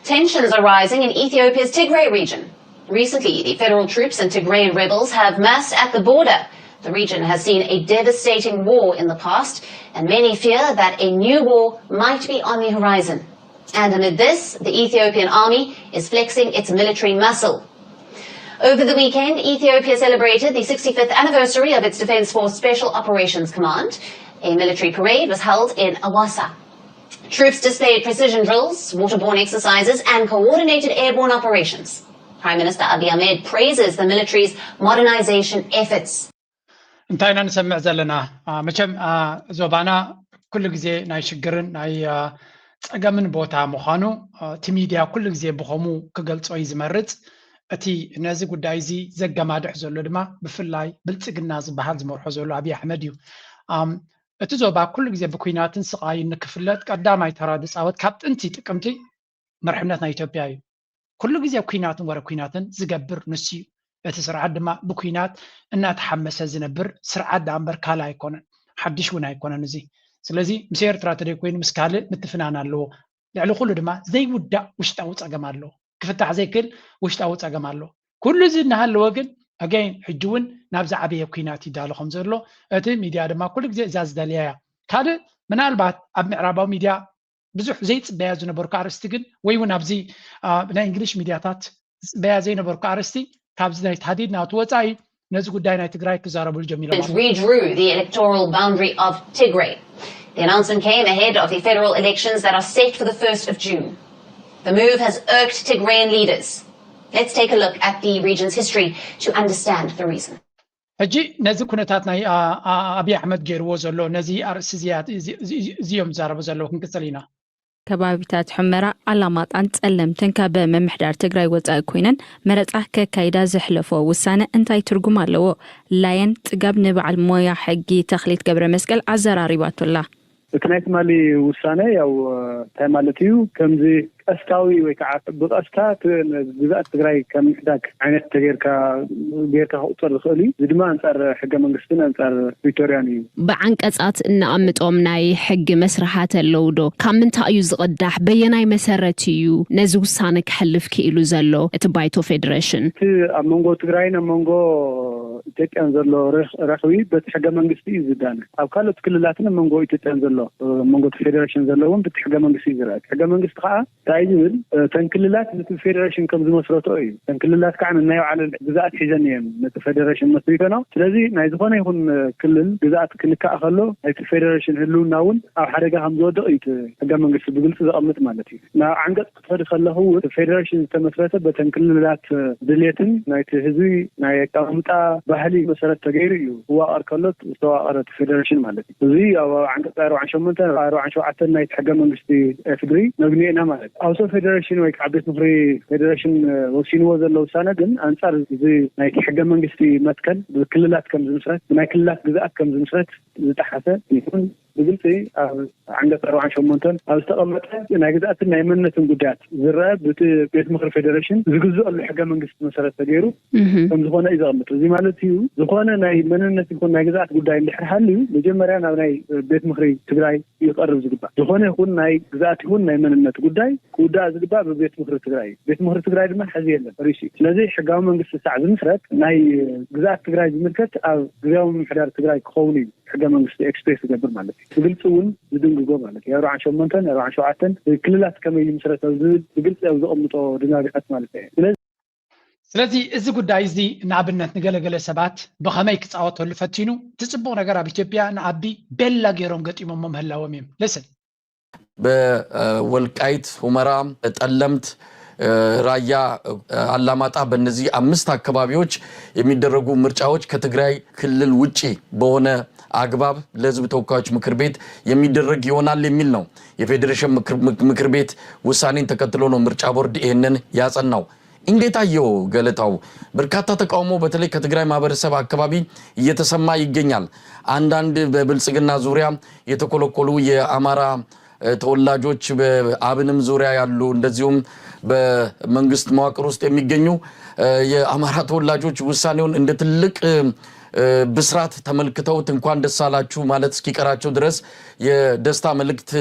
Tensions are rising in Ethiopia's Tigray region. Recently, the federal troops and Tigrayan rebels have massed at the border. The region has seen a devastating war in the past, and many fear that a new war might be on the horizon. And amid this, the Ethiopian army is flexing its military muscle. Over the weekend, Ethiopia celebrated the sixty-fifth anniversary of its Defense Force Special Operations Command. A military parade was held in Awasa. Troops displayed precision drills, waterborne exercises, and coordinated airborne operations. Prime Minister Abiy Ahmed praises the military's modernization efforts. እንታይ ኢና ንሰምዕ ዘለና? መቸም ዞባና ኩሉ ግዜ ናይ ሽግርን ናይ ጸገምን ቦታ ምዃኑ እቲ ሚድያ ኩሉ ግዜ ብኸሙ ክገልጾ እዩ ዝመርጽ። እቲ ነዚ ጉዳይ እዚ ዘገማድሕ ዘሎ ድማ ብፍላይ ብልጽግና ዝበሃል ዝመርሖ ዘሎ ኣብይ ኣሕመድ እዩ። እቲ ዞባ ኩሉ ግዜ ብኩናትን ስቓይን ንክፍለጥ ቀዳማይ ተራ ዝፃወት ካብ ጥንቲ ጥቅምቲ መርሕነት ናይ ኢትዮጵያ እዩ። ኩሉ ግዜ ኩናትን ወረ ኩናትን ዝገብር ንሱ እዩ። እቲ ስርዓት ድማ ብኩናት እናተሓመሰ ዝነብር ስርዓት ደኣ እምበር ካልእ ኣይኮነን፣ ሓድሽ እውን ኣይኮነን እዚ። ስለዚ ምስ ኤርትራ ተደይኮይኑ ምስ ካልእ ምትፍናን ኣለዎ። ልዕሊ ኩሉ ድማ ዘይውዳእ ውሽጣዊ ፀገም ኣሎ። ክፍታሕ ዘይክእል ውሽጣዊ ፀገም ኣሎ። ኩሉ እዚ እናሃለወ ግን ኣገይን ሕጂ እውን ናብ ዝዓበየ ኩናት ይዳሎ ከም ዘሎ እቲ ሚድያ ድማ ኩሉ ግዜ እዛ ዝደልያ እያ። ካልእ ምናልባት ኣብ ምዕራባዊ ሚድያ ብዙሕ ዘይፅበያ ዝነበርኩ ኣርእስቲ ግን ወይ እውን ኣብዚ ናይ እንግሊሽ ሚድያታት ዝፅበያ ዘይነበርኩ ኣርእስቲ ካብዚ ናይ ታህዲድ ናቱ ወፃኢ ነዚ ጉዳይ ናይ ትግራይ ክዛረብሉ ጀሚሮም። Redrew the electoral boundary of Tigray. The announcement came ahead of the federal elections that are set for the first of June. The move has irked Tigrayan leaders. Let's take a look at the region's history to understand the reason. ሕጂ ነዚ ኩነታት ናይ ኣብይ ኣሕመድ ገይርዎ ዘሎ ነዚ ኣርእስቲ እዚኦም ዝዛረቡ ዘለዉ ክንቅፅል ኢና። ከባቢታት ሑመራ፣ ኣላማጣን ጸለምትን ካብ ምምሕዳር ትግራይ ወጻኢ ኮይነን መረጻ ከካይዳ ዘሕለፎ ውሳነ እንታይ ትርጉም ኣለዎ? ላየን ጽጋብ ንበዓል ሞያ ሕጊ ተኽሊት ገብረመስቀል ኣዘራሪባቶ ኣላ። እቲ ናይ ትማሊ ውሳነ ያው እንታይ ማለት እዩ? ከምዚ ቀስታዊ ወይ ከዓ ብቐስታ ግዛኣት ትግራይ ከም ምሕዳግ ዓይነት ተጌርካ ጌርካ ክቑፀር ዝኽእል እዩ። እዚ ድማ ኣንፃር ሕገ መንግስትን ኣንፃር ፕሪቶርያን እዩ። ብዓንቀፃት እንኣምጦም ናይ ሕጊ መስርሓት ኣለዉ ዶ? ካብ ምንታይ እዩ ዝቕዳሕ? በየናይ መሰረት እዩ ነዚ ውሳነ ከሕልፍ ክኢሉ ዘሎ እቲ ባይቶ ፌደሬሽን? እቲ ኣብ መንጎ ትግራይን ኣብ መንጎ ኢትዮጵያን ዘሎ ረኽቢ በቲ ሕገ መንግስቲ እዩ ዝዳነ። ኣብ ካልኦት ክልላትን ኣብ መንጎ ኢትዮጵያን ዘሎ ኣብ መንጎ እቲ ፌደሬሽን ዘሎ እውን በቲ ሕገ መንግስቲ እዩ ዝረአ። ሕገ መንግስቲ ከዓ እንታይ ዝብል እተን ክልላት ነቲ ፌደሬሽን ከም ዝመስረትኦ እዩ። እተን ክልላት ከዓ ነናይ ባዕለን ግዝኣት ሒዘን እየን ነቲ ፌደሬሽን መስሪተንኦ። ስለዚ ናይ ዝኾነ ይኹን ክልል ግዝኣት ክንካእ ከሎ ናይቲ ፌደሬሽን ህልውና እውን ኣብ ሓደጋ ከም ዝወድቕ እዩ እቲ ሕገ መንግስቲ ብግልፂ ዘቐምጥ ማለት እዩ። ናብ ዓንቀፅ ክትኸዲ ከለኹ እውን እቲ ፌደሬሽን ዝተመስረተ በተን ክልላት ድሌትን ናይቲ ህዝቢ ናይ ኣቀማምጣ ባህሊ መሰረት ተገይሩ እዩ ክዋቐር ከሎ ዝተዋቐረ እቲ ፌደሬሽን ማለት እዩ። እዚ ኣብ ዓንቀፅ ኣርባዓን ሸሞንተን ኣርባዓን ሸውዓተን ናይቲ ሕገ መንግስቲ ኤፍድሪ ነግንዮ ኢና ማለት እዩ። ኣውሶ ፌደሬሽን ወይ ከዓ ቤት ምኽሪ ፌደሬሽን ወሲንዎ ዘሎ ውሳነ ግን ኣንፃር እዚ ናይቲ ሕገ መንግስቲ መትከል ብክልላት ከም ዝምስረት ብናይ ክልላት ግዝኣት ከም ዝምስረት ዝጠሓሰ ይኹን ብግልፂ ኣብ ዓንቀፅ ኣርባዓን ሸሞንተን ኣብ ዝተቐመጠ ናይ ግዝኣትን ናይ መንነትን ጉዳያት ዝረአ ብቲ ቤት ምኽሪ ፌደሬሽን ዝግዝአሉ ሕገ መንግስቲ መሰረት ተገይሩ ከም ዝኾነ እዩ ዘቐምጥ። እዚ ማለት እዩ ዝኾነ ናይ መንነት ይኹን ናይ ግዝኣት ጉዳይ እንድሕር ሃልዩ መጀመርያ ናብ ናይ ቤት ምኽሪ ትግራይ ይቐርብ ዝግባእ። ዝኾነ ይኹን ናይ ግዝኣት ይኹን ናይ መንነት ጉዳይ ክውዳእ ዝግባእ ብቤት ምኽሪ ትግራይ እዩ። ቤት ምኽሪ ትግራይ ድማ ሕዚ የለን ፈሪሱ እዩ። ስለዚ ሕጋዊ መንግስቲ ሳዕ ዝምስረት ናይ ግዝኣት ትግራይ ዝምልከት ኣብ ግዝያዊ ምምሕዳር ትግራይ ክኸውን እዩ። ሕገ መንግስቲ ኤክስፕሬስ ዝገብር ማለት እዩ። ብግልፂ እውን ዝድንግጎ ማለት እዩ። ኣርባዓን ሸሞንተን ኣርባዓን ሸውዓተን ክልላት ከመይ ይምስረት ኣብ ዝብል ብግልፂ ኣብ ዘቐምጦ ድንጋጌታት ማለት እዩ። ስለዚ ስለዚ እዚ ጉዳይ እዚ ንኣብነት ንገለገለ ሰባት ብኸመይ ክፃወተሉ ፈቲኑ እቲ ፅቡቕ ነገር ኣብ ኢትዮጵያ ንኣቢ ቤላ ገይሮም ገጢሞሞ ምህላዎም እዮም። ልስን በወልቃይት ሁመራ፣ ጠለምት፣ ራያ አላማጣ በእነዚህ አምስት አካባቢዎች የሚደረጉ ምርጫዎች ከትግራይ ክልል ውጪ በሆነ አግባብ ለህዝብ ተወካዮች ምክር ቤት የሚደረግ ይሆናል የሚል ነው። የፌዴሬሽን ምክር ቤት ውሳኔን ተከትሎ ነው ምርጫ ቦርድ ይህንን ያጸናው። እንዴት አየው ገለታው? በርካታ ተቃውሞ በተለይ ከትግራይ ማህበረሰብ አካባቢ እየተሰማ ይገኛል። አንዳንድ በብልጽግና ዙሪያ የተኮለኮሉ የአማራ ተወላጆች በአብንም ዙሪያ ያሉ እንደዚሁም በመንግስት መዋቅር ውስጥ የሚገኙ የአማራ ተወላጆች ውሳኔውን እንደ ትልቅ ብስራት ተመልክተውት እንኳን ደስ አላችሁ ማለት እስኪቀራቸው ድረስ የደስታ መልእክት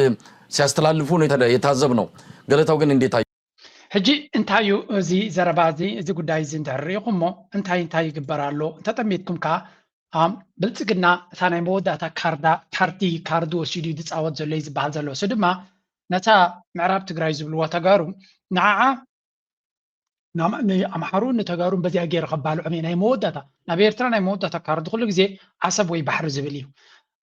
ሲያስተላልፉ ነው የታዘብነው። ገለታው ግን እንዴት አየው? ሕጂ እንታይ እዩ እዚ ዘረባ እዚ? እዚ ጉዳይ እዚ እንድሕር ርኢኹሞ እንታይ እንታይ ይግበር ኣሎ እንተጠሚትኩም ከኣ፣ ብልጽግና እታ ናይ መወዳእታ ካርዳ፣ ካርዲ፣ ካርዲ ወሲዱ እዩ ዝጻወት ዘሎ እዩ ዝበሃል ዘሎ። እሱ ድማ ነታ ምዕራብ ትግራይ ዝብልዋ ተጋሩ ንዓዓ ንኣምሓሩን ንተጋሩን በዚኣ ገይረ ከባልዖም እየ። ናይ መወዳእታ ናብ ኤርትራ ናይ መወዳእታ ካርዲ ኩሉ ግዜ ዓሰብ ወይ ባሕሪ ዝብል እዩ።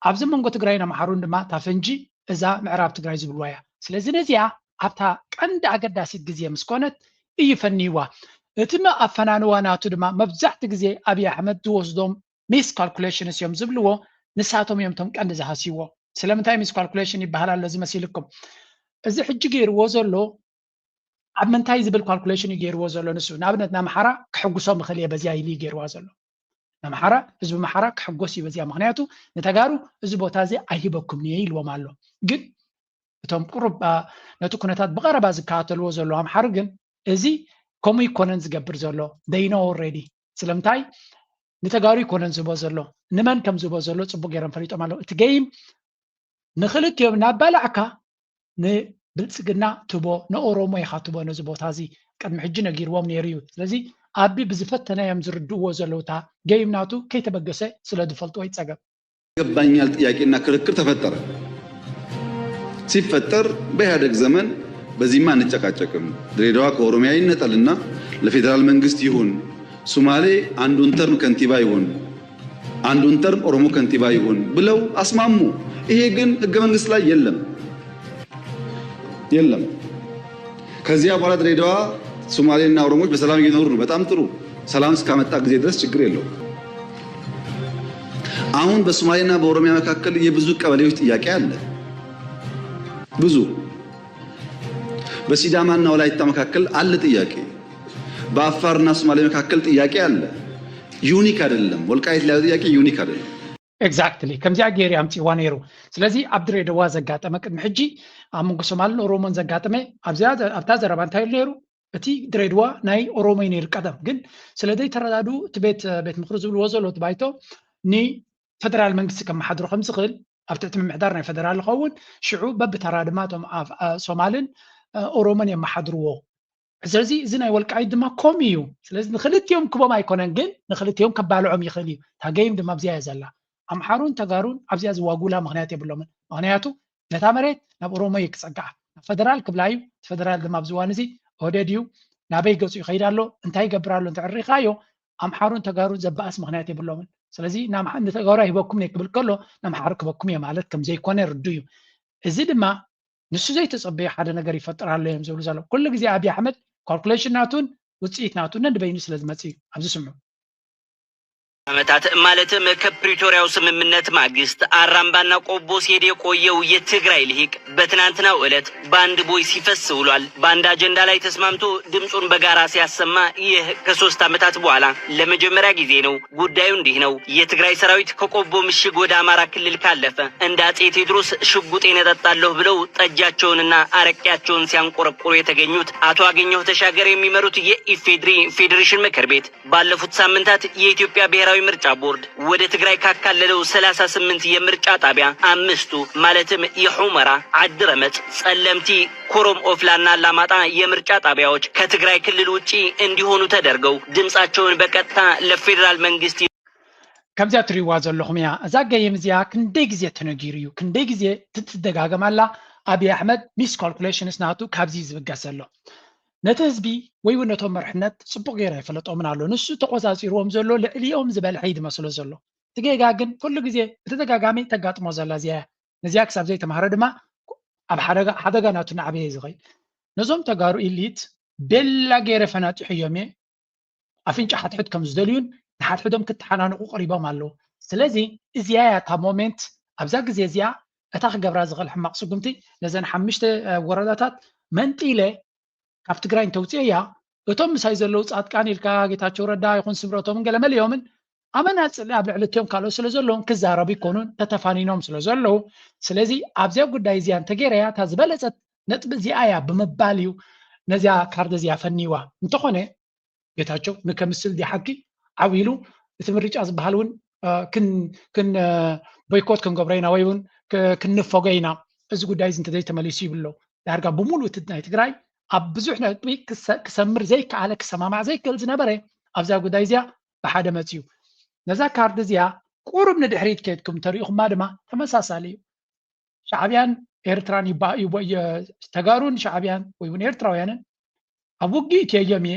ኣብዚ መንጎ ትግራይን ኣምሓሩን ድማ እታ ፈንጂ እዛ ምዕራብ ትግራይ ዝብልዋ እያ። ስለዚ ነዚኣ ኣብታ ቀንዲ ኣገዳሲት ግዜ ምስ ኮነት እዩ ፈንይዋ። እቲ ኣፈናንዋ ናቱ ድማ መብዛሕቲ ግዜ ኣብይ ኣሕመድ ዝወስዶም ሚስ ካልኩሌሽንስ እዮም ዝብልዎ፣ ንሳቶም እዮም እቶም ቀንዲ ዝሃስይዎ። ስለምንታይ ሚስ ካልኩሌሽን ይበሃል ኣሎ እዚ መሲልኩም? እዚ ሕጂ ገይርዎ ዘሎ ኣብ ምንታይ ዝብል ካልኩሌሽን እዩ ገይርዎ ዘሎ ንሱ። ንኣብነት ንኣምሓራ ክሕጉሶም እኽእል እየ በዚኣ ኢሉ እዩ ገይርዋ ዘሎ። ንኣምሓራ፣ ህዝቢ ኣምሓራ ክሕጎስ እዩ በዚኣ። ምኽንያቱ ንተጋሩ እዚ ቦታ እዚ ኣይሂበኩም እየ ኢልዎም ኣሎ። ግን እቶም ቁሩብ ነቲ ኩነታት ብቐረባ ዝከታተልዎ ዘለዉ ኣምሓሩ ግን እዚ ከምኡ ይኮነን ዝገብር ዘሎ። They know already። ስለምንታይ ንተጋሩ ይኮነን ዝህቦ ዘሎ፣ ንመን ከም ዝህቦ ዘሎ ጽቡቅ ገይሮም ፈሊጦም ኣለዉ። እቲ ገይም ንክልቲኦም እናባላዕካ ንብልጽግና ትቦ ንኦሮሞ ኢኻ ትቦ ነዚ ቦታ እዚ ቅድሚ ሕጂ ነጊርዎም ነይሩ እዩ። ስለዚ ኣቢ ብዝፈተነ እዮም ዝርድእዎ ዘለዉ እታ ገይም ናቱ ከይተበገሰ ስለ ዝፈልጥዎ ይጸገም። ይገባኛል ጥያቄና ክርክር ተፈጠረ። ሲፈጠር በኢህአደግ ዘመን በዚህማ አንጨቃጨቅም፣ ድሬዳዋ ከኦሮሚያ ይነጠልና ለፌዴራል መንግስት ይሁን፣ ሱማሌ አንዱን ተርም ከንቲባ ይሁን፣ አንዱን ተርም ኦሮሞ ከንቲባ ይሁን ብለው አስማሙ። ይሄ ግን ህገ መንግስት ላይ የለም የለም። ከዚያ በኋላ ድሬዳዋ ሱማሌና ኦሮሞዎች በሰላም እየኖሩ ነው። በጣም ጥሩ። ሰላም እስካመጣ ጊዜ ድረስ ችግር የለውም። አሁን በሶማሌና በኦሮሚያ መካከል የብዙ ቀበሌዎች ጥያቄ አለ። ብዙ በሲዳማና ወላይታ መካከል አለ ጥያቄ። በአፋርና ሶማሌ መካከል ጥያቄ አለ። ዩኒክ አይደለም። ወልቃይት ላይ ያለው ጥያቄ ዩኒክ አይደለም። Exactly ከምዚኣ ገይሩ ኣምፅዋ ነይሩ። ስለዚ ኣብ ድሬዳዋ ዘጋጠመ ቅድሚ ሕጂ ኣብ መንጎ ሶማልን ኦሮሞን ዘጋጠመ ኣብታ ዘረባ እንታይ ኢሉ ነይሩ? እቲ ድሬድዋ ናይ ኦሮሞ እዩ ነይሩ ቀደም። ግን ስለ ዘይተረዳዱ እቲ ቤት ቤት ምኽሪ ዝብልዎ ዘሎ እቲ ባይቶ ንፈደራል መንግስቲ ከመሓድሮ ከም ዝኽእል ኣብ ትሕቲ ምምሕዳር ናይ ፈደራል ዝኸውን ሽዑ በብተራ ድማ እቶም ሶማልን ኦሮሞን የመሓድርዎ። ስለዚ እዚ ናይ ወልቃይት ድማ ከምኡ እዩ። ስለዚ ንክልቲኦም ክቦም ኣይኮነን፣ ግን ንክልቲኦም ከባልዖም ይኽእል እዩ። እታ ገይም ድማ ኣብዚኣ እያ ዘላ። ኣምሓሩን ተጋሩን ኣብዚኣ ዝዋጉላ ምኽንያት የብሎምን። ምኽንያቱ ነታ መሬት ናብ ኦሮሞ እዩ ክጸግዓ፣ ናብ ፈደራል ክብላ እዩ። እቲ ፈደራል ድማ ኣብዚ እዋን እዚ ኦህዴድ እዩ። ናበይ ገጹ ይኸይድ ኣሎ፣ እንታይ ይገብር ኣሎ እንተ ርኢኻዮ ኣምሓሩን ተጋሩን ዘበኣስ ምኽንያት የብሎምን። ስለዚ ንተጋሩ ኣይህበኩም እየ ክብል ከሎ ንኣምሓሩ ክበኩም እየ ማለት ከም ዘይኮነ ርዱ እዩ። እዚ ድማ ንሱ ዘይተጸበዮ ሓደ ነገር ይፈጥር ኣሎ እዮም ዝብሉ ዘለዉ። ኩሉ ግዜ ኣብይ ኣሕመድ ካልኩሌሽን ናቱን ውጽኢት ናቱን ነንበይኑ ስለ ዝመጽእ እዩ። ኣብዚ ስምዑ። ዓመታት ማለትም ከፕሪቶሪያው ስምምነት ማግስት አራምባና ቆቦ ሲሄድ የቆየው የትግራይ ልሂቅ በትናንትናው ዕለት በአንድ ቦይ ሲፈስ ውሏል። በአንድ አጀንዳ ላይ ተስማምቶ ድምፁን በጋራ ሲያሰማ ይህ ከሶስት ዓመታት በኋላ ለመጀመሪያ ጊዜ ነው። ጉዳዩ እንዲህ ነው። የትግራይ ሰራዊት ከቆቦ ምሽግ ወደ አማራ ክልል ካለፈ እንደ አጼ ቴዎድሮስ ሽጉጤን እጠጣለሁ ብለው ጠጃቸውንና አረቄያቸውን ሲያንቆረቁሩ የተገኙት አቶ አገኘሁ ተሻገር የሚመሩት የኢፌድሪ ፌዴሬሽን ምክር ቤት ባለፉት ሳምንታት የኢትዮጵያ ብሔራዊ ምርጫ ቦርድ ወደ ትግራይ ካካለለው ሠላሳ ስምንት የምርጫ ጣቢያ አምስቱ ማለትም የሑመራ፣ ዓዲ ረመጽ፣ ጸለምቲ፣ ኮረም ኦፍላና አላማጣ የምርጫ ጣቢያዎች ከትግራይ ክልል ውጪ እንዲሆኑ ተደርገው ድምጻቸውን በቀጥታ ለፌዴራል መንግስት ከምዚኣ ትሪእዋ ዘለኹም እያ። እዛ ገይም እዚኣ ክንደይ ግዜ ተነጊሩ እዩ፣ ክንደይ ግዜ ትትደጋገም ኣላ። ኣብይ ኣሕመድ ሚስ ካልኩሌሽንስ ናቱ ካብዚ እዩ ዝብገስ ዘሎ። ነቲ ህዝቢ ወይ እውን ነቶም መርሕነት ጽቡቕ ገይሩ ኣይፈለጦምን ኣሎ። ንሱ ተቖጻጺርዎም ዘሎ ልዕሊኦም ዝበልሐ እዩ ዝመስሎ ዘሎ። እቲ ጌጋ ግን ኩሉ ግዜ ብተደጋጋሚ ተጋጥሞ ዘላ እዚኣ እያ። ነዚኣ ክሳብ ዘይተማህረ ድማ ኣብ ሓደጋ ሓደጋ ናቱ እናዓበየ እዩ ዝኸይድ። ነዞም ተጋሩ ኢሊት ቤላ ገይረ ፈናጢሖዮም እየ ኣፍንጫ ሓድሕድ ከም ዝደልዩን ንሓድሕዶም ክተሓናንቑ ቀሪቦም ኣለዉ። ስለዚ እዚኣ እያ እታ ሞሜንት ኣብዛ ግዜ እዚኣ እታ ክገብራ ዝኽእል ሕማቕ ስጉምቲ ነዘን ሓሙሽተ ወረዳታት መንጢለ ካብ ትግራይ እንተውፅኤያ እቶም ምሳይ ዘለዉ ፃድቃን ኢልካ ጌታቸው ረዳ ይኹን ስምረቶምን ገለመሊኦምን ኣመና ፅልኢ ኣብ ልዕሊ እቲኦም ካልኦት ስለ ዘለዎም ክዛረቡ ይኮኑን ተተፋኒኖም ስለ ዘለዉ ስለዚ ኣብዚኣ ጉዳይ እዚኣ እንተገይረያ እታ ዝበለፀት ነጥቢ እዚኣ እያ ብምባል እዩ ነዚኣ ካርድ እዚኣ ፈንይዋ። እንተኾነ ጌታቸው ንከምስል ድያ ሓቂ ዓው ኢሉ እቲ ምርጫ ዝበሃል እውን ክን ቦይኮት ክንገብሮ ኢና ወይ እውን ክንነፈጎ ኢና እዚ ጉዳይ እዚ እንተዘይተመሊሱ ይብሎ። ዳርጋ ብሙሉእ እቲ ናይ ትግራይ ኣብ ብዙሕ ነጥቢ ክሰምር ዘይከኣለ፣ ክሰማማዕ ዘይክእል ዝነበረ ኣብዛ ጉዳይ እዚኣ ብሓደ መፅዩ። ነዛ ካርድ እዚኣ ቁሩብ ንድሕሪት ከድኩም ተሪኢኹማ ድማ ተመሳሳሊ እዩ። ሻዕብያን ኤርትራን ተጋሩን ሻዕብያን ወይ እውን ኤርትራውያንን ኣብ ውግእ እትየዮም እየ፣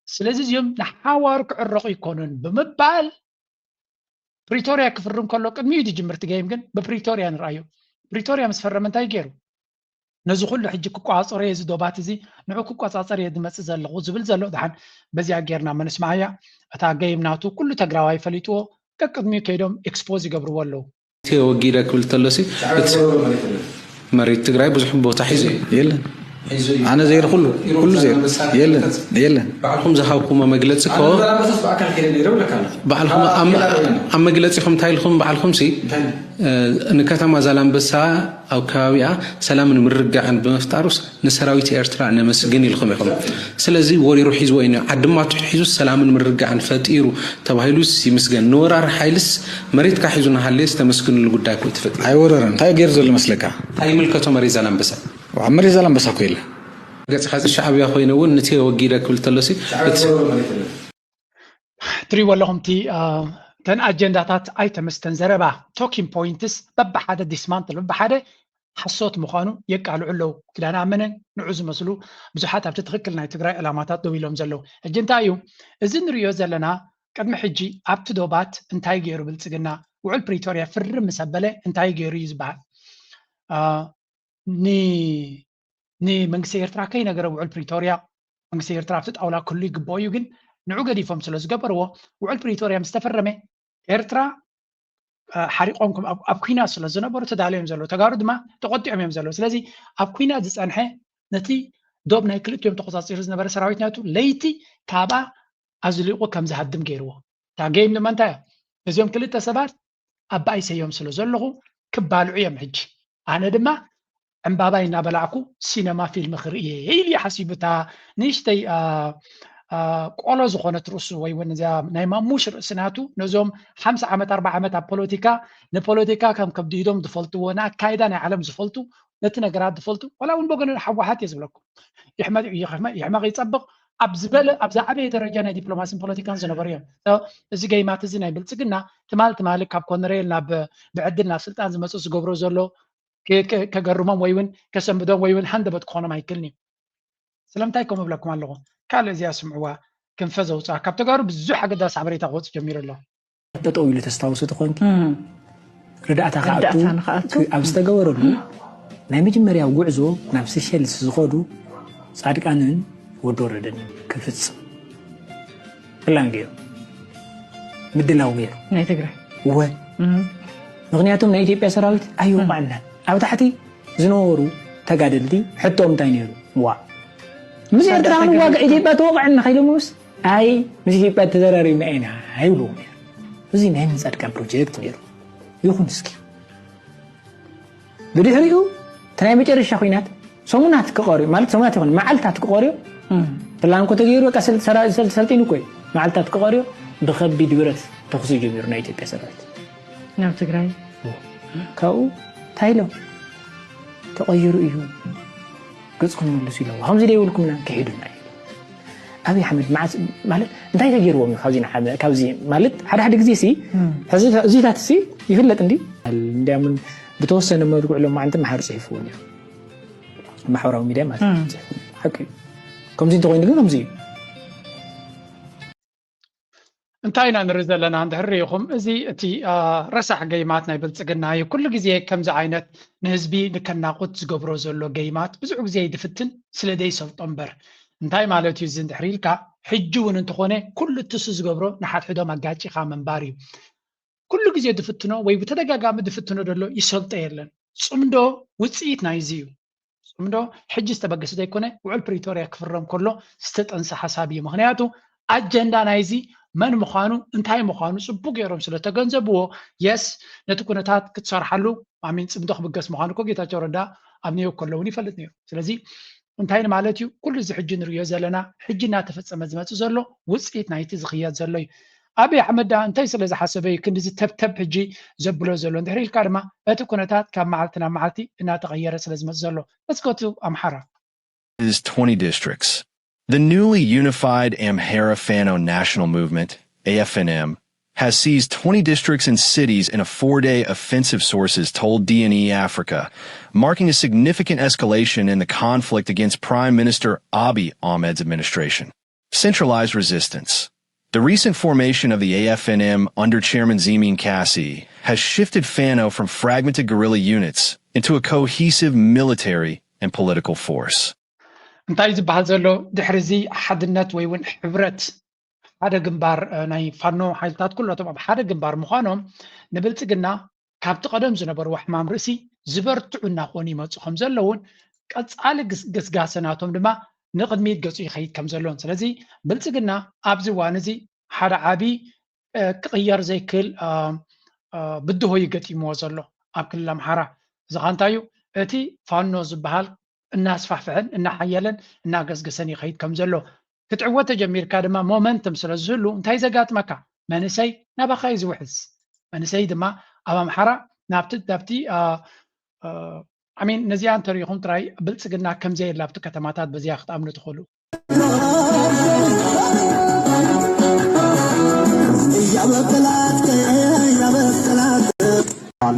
ስለዚ እዚኦም ንሓዋሩ ክዕረቑ ይኮኑን ብምባል ፕሪቶርያ ክፍርም ከሎ ቅድሚኡ ዝጅምር እቲ ገይም ግን ብፕሪቶርያ ንርኣዮ። ፕሪቶርያ ምስ ፈረመ እንታይ ገይሩ? ነዚ ኩሉ ሕጂ ክቋፀሮ እዚ ዶባት እዚ ንዑ ክቆፃፀር እየ ዝመፅእ ዘለኹ ዝብል ዘሎ። ድሓን በዚኣ ጌርና መንስማዓያ። እታ ገይም ናቱ ኩሉ ተግራዋይ ፈሊጥዎ፣ ቀቅድሚኡ ከይዶም ኤክስፖዝ ይገብርዎ ኣለዉ። ተወጊደ ክብል ተሎሲ መሬት ትግራይ ብዙሕ ቦታ ሒዙ የለን። ኣነ ዘይረ ኩሉ ኩሉ ዘይረ የለን የለን። ባዕልኩም ዝሃብኩሞ መግለፂ ኮ ባዕልኩም ኣብ መግለፂኹም እንታይ ኢልኩም ባዕልኩም ሲ ንከተማ ዛላንበሳ ኣብ ከባቢኣ ሰላምን ምርግጋዕን ብምፍጣሩስ ንሰራዊት ኤርትራ ነመስግን ኢልኩም ኢኹም። ስለዚ ወሪሩ ሒዝዎ እዩ። ዓዲ ማቱ ሒዙ ሰላምን ምርግጋዕን ፈጢሩ ተባሂሉስ ይምስገን። ንወራሪ ሓይልስ መሬትካ ሒዙ እናሃለየስ ተመስግንሉ ጉዳይ እኮ እዩ ተፈጢሩ። ኣይወረረን። እንታይ ገይሩ ዘሎ መስለካ? እንታይ ይምልከቶ መሬት ዛላንበሳ? ኣብ መሬት ዛላንበሳ እኮ የለ። ገጽ ኸዚ ሻዕብያ ኮይነ እውን ንቴ ወጊደ ክብል ተሎሲ ትሪእዎ ኣለኹም እቲ እተን ኣጀንዳታት ኣይተመስተን ዘረባ ቶኪን ፖይንትስ በብሓደ ዲስማንትል በብሓደ ሓሶት ምዃኑ የቃልዑ ኣለዉ። ክዳን ኣመነን ንዑ ዝመስሉ ብዙሓት ኣብቲ ትኽክል ናይ ትግራይ ዕላማታት ደው ኢሎም ዘለዉ። ሕጂ እንታይ እዩ እዚ ንሪኦ ዘለና? ቅድሚ ሕጂ ኣብቲ ዶባት እንታይ ገይሩ ብልፅግና? ውዕል ፕሪቶርያ ፍርም ምስ ኣበለ እንታይ ገይሩ እዩ ዝበሃል? ንመንግስቲ ኤርትራ ከይነገረ ውዕል ፕሪቶርያ መንግስቲ ኤርትራ ኣብቲ ጣውላ ክህሉ ይግብኦ እዩ። ግን ንዑ ገዲፎም ስለ ዝገበርዎ ውዕል ፕሪቶርያ ምስ ተፈረመ ኤርትራ ሓሪቆም ኣብ ኩናት ስለ ዝነበሩ ተዳልዮም ዘለዉ፣ ተጋሩ ድማ ተቆጢዖም እዮም ዘለዉ። ስለዚ ኣብ ኩናት ዝፀንሐ ነቲ ዶብ ናይ ክልቲኦም ተቆፃፂሩ ዝነበረ ሰራዊት ናቱ ለይቲ ካብኣ ኣዝሊቑ ከም ዝሃድም ገይርዎ። እታ ጌም ድማ እንታይ እያ? እዚኦም ክልተ ሰባት ኣባይ ሰዮም ስለ ዘለኹ ክባልዑ እዮም። ሕጂ ኣነ ድማ ዕምባባይ እናበላዕኩ ሲነማ ፊልም ክርኢ እየ ኢሉ እዩ ሓሲቡ። እታ ንእሽተይ ቆሎ ዝኾነት ርእሱ ወይ እውን እዚኣ ናይ ማሙሽ ርእሲ ናቱ ነዞም ሓምሳ ዓመት ኣርባዓ ዓመት ኣብ ፖለቲካ ንፖለቲካ ከም ከብድሂዶም ዝፈልጥዎ ንኣካይዳ ናይ ዓለም ዝፈልጡ ነቲ ነገራት ዝፈልጡ ዋላ እውን በጎነ ሓወሓት እየ ዝብለኩም። ይሕመቕ ይፀብቕ ኣብ ዝበለ ኣብ ዝዓበየ ደረጃ ናይ ዲፕሎማሲን ፖለቲካን ዝነበሩ እዮም። እዚ ገይማት እዚ ናይ ብልፅግና ትማል ትማሊ ካብ ኮነሬል ናብ ብዕድል ናብ ስልጣን ዝመፁ ዝገብሮ ዘሎ ከገርሞም ወይ እውን ከሰንብዶም ወይ እውን ሃንደበት ክኾኖም ኣይክልን እዩ። ስለምንታይ ከምኡ እብለኩም ኣለኹ? ካልእ እዚኣ ስምዕዋ ክንፈ ዘውፅኣ ካብ ተጋሩ ብዙሕ ኣገዳሲ ሓበሬታ ክወፅእ ጀሚሩ ኣሎ። ጠጠው ኢሉ ተስታውሱ ተኾንኪ ርዳእታ ክኣቱ ኣብ ዝተገበረሉ ናይ መጀመርያ ጉዕዞ ናብ ሴሸልስ ዝኸዱ ፃድቃንን ወዲ ወረደን ክፍፅም ፕላን ገይሩ ምድላው ገይሩ ናይ ትግራይ እወ ምክንያቱም ናይ ኢትዮጵያ ሰራዊት ኣይወቃዕናን ኣብ ታሕቲ ዝነበሩ ተጋደልቲ ሕቶም እንታይ ነይሩ ዋ ምስ ኤርትራ ክንዋጋእ ኢትዮጵያ ተወቅዐና ከኢሎምስ ኣይ ምስ ኢትዮጵያ ተዘራሪብና ኢና ኣይብልዎም ነይሩ እዚ ናይ ምንፃድቃን ፕሮጀክት ነይሩ ይኹን እስኪ ብድሕሪኡ እቲ ናይ መጨረሻ ኩናት ሰሙናት ክቐርዩ ማለት ሰሙናት ይኹን መዓልታት ክቐርዩ ፕላን እኮ ተገይሩ በቃ ሰልጢኑ እኮ እዩ መዓልታት ክቐርዩ ብከቢድ ብረት ተኩሲ ጀሚሩ ናይ ኢትዮጵያ ሰራዊት ናብ ትግራይ ካብኡ እንታይ ኢሎም ተቐይሩ እዩ ገፅኩም መልሱ ኢሎም ከምዚ ደይብልኩምና ክሒዱና እዩ ኣብይ ኣሕመድ መዓስ ማለት እንታይ ተገይርዎም እዩ ካብዚ ንዓመ ካብዚ ማለት ሓደ ሓደ ግዜ ሲ ሕዚ እዚታት ሲ ይፍለጥ እንዲ እንዲያምን ብተወሰነ መልክዑ ሎማዓንቲ መሓር ፅሒፍዎ ነይሩ ማሕበራዊ ሚድያ ማለት ሓቂ እዩ ከምዚ እንተኮይኑ ግን ከምዚ እዩ እንታይ ኢና ንርኢ ዘለና እንድሕር ሪኢኹም እዚ እቲ ረሳሕ ገይማት ናይ ብልፅግና እዩ ኩሉ ግዜ ከምዚ ዓይነት ንህዝቢ ንከናቁት ዝገብሮ ዘሎ ገይማት ብዙሕ ግዜ ይድፍትን ስለ ዘይሰልጦ እምበር እንታይ ማለት እዩ እዚ እንድሕር ኢልካ ሕጂ እውን እንተኾነ ኩሉ እትሱ ዝገብሮ ንሓድሕዶም ኣጋጭኻ ምንባር እዩ ኩሉ ግዜ ድፍትኖ ወይ ብተደጋጋሚ ድፍትኖ ዘሎ ይሰልጦ የለን ፅምዶ ውፅኢት ናይዚ እዩ ፅምዶ ሕጂ ዝተበገሰ ዘይኮነ ውዕል ፕሪቶርያ ክፍረም ከሎ ዝተጠንሰ ሓሳብ እዩ ምክንያቱ ኣጀንዳ ናይዚ መን ምዃኑ እንታይ ምዃኑ ፅቡቅ ገይሮም ስለተገንዘብዎ የስ ነቲ ኩነታት ክትሰርሓሉ ማሚን ፅምዶ ክብገስ ምዃኑ እኮ ጌታቸው ረዳ ኣብ ኒዮርክ ከሎ እውን ይፈልጥ ነይሩ ስለዚ እንታይ ማለት እዩ ኩሉ እዚ ሕጂ ንሪኦ ዘለና ሕጂ እናተፈፀመ ዝመፅእ ዘሎ ውፅኢት ናይቲ ዝኽየድ ዘሎ እዩ ኣብይ ኣሕመድ ደኣ እንታይ ስለ ዝሓሰበ እዩ ክንድዚ ተብተብ ሕጂ ዘብሎ ዘሎ እንድሕር ኢልካ ድማ እቲ ኩነታት ካብ መዓልቲ ናብ መዓልቲ እናተቐየረ ስለ ዝመፅእ ዘሎ እስከቱ ኣምሓራ twenty districts. The newly unified Amhara Fano National Movement, A F N M, has seized twenty districts and cities in a four-day offensive, sources told D N E Africa, marking a significant escalation in the conflict against Prime Minister Abiy Ahmed's administration. Centralized resistance. The recent formation of the A F N M under Chairman Zemin Kassi has shifted Fano from fragmented guerrilla units into a cohesive military and political force. እንታይ ዝበሃል ዘሎ ድሕሪ እዚ ሓድነት ወይ እውን ሕብረት ሓደ ግንባር ናይ ፋኖ ሓይልታት ኩላቶም ኣብ ሓደ ግንባር ምዃኖም ንብልፅግና ካብቲ ቀደም ዝነበርዎ ሕማም ርእሲ ዝበርትዑ እናኾኑ ይመፁ ከም ዘለውን ቀፃሊ ግስጋሰ ናቶም ድማ ንቕድሚት ገፁ ይኸይድ ከም ዘለውን። ስለዚ ብልፅግና ኣብዚ እዋን እዚ ሓደ ዓብዪ ክቕየር ዘይክእል ብድሆ እዩ ገጢምዎ ዘሎ ኣብ ክልል ኣምሓራ። እዚ ኸ እንታይ እዩ? እቲ ፋኖ ዝበሃል እናስፋሕፍሐን እናሓየለን እናገስገሰን ይኸይድ ከም ዘሎ ክትዕወት ተጀሚርካ ድማ ሞመንተም ስለ ዝህሉ እንታይ ዘጋጥመካ? መንእሰይ ናባኻ እዩ ዝውሕዝ። መንእሰይ ድማ ኣብ ኣምሓራ ናብቲ ናብቲ ኣሚን ነዚኣ እንተሪኢኹም ጥራይ ብልፅግና ከምዘየላ ኣብቲ ከተማታት በዚኣ ክትኣምኑ ትኽእሉ።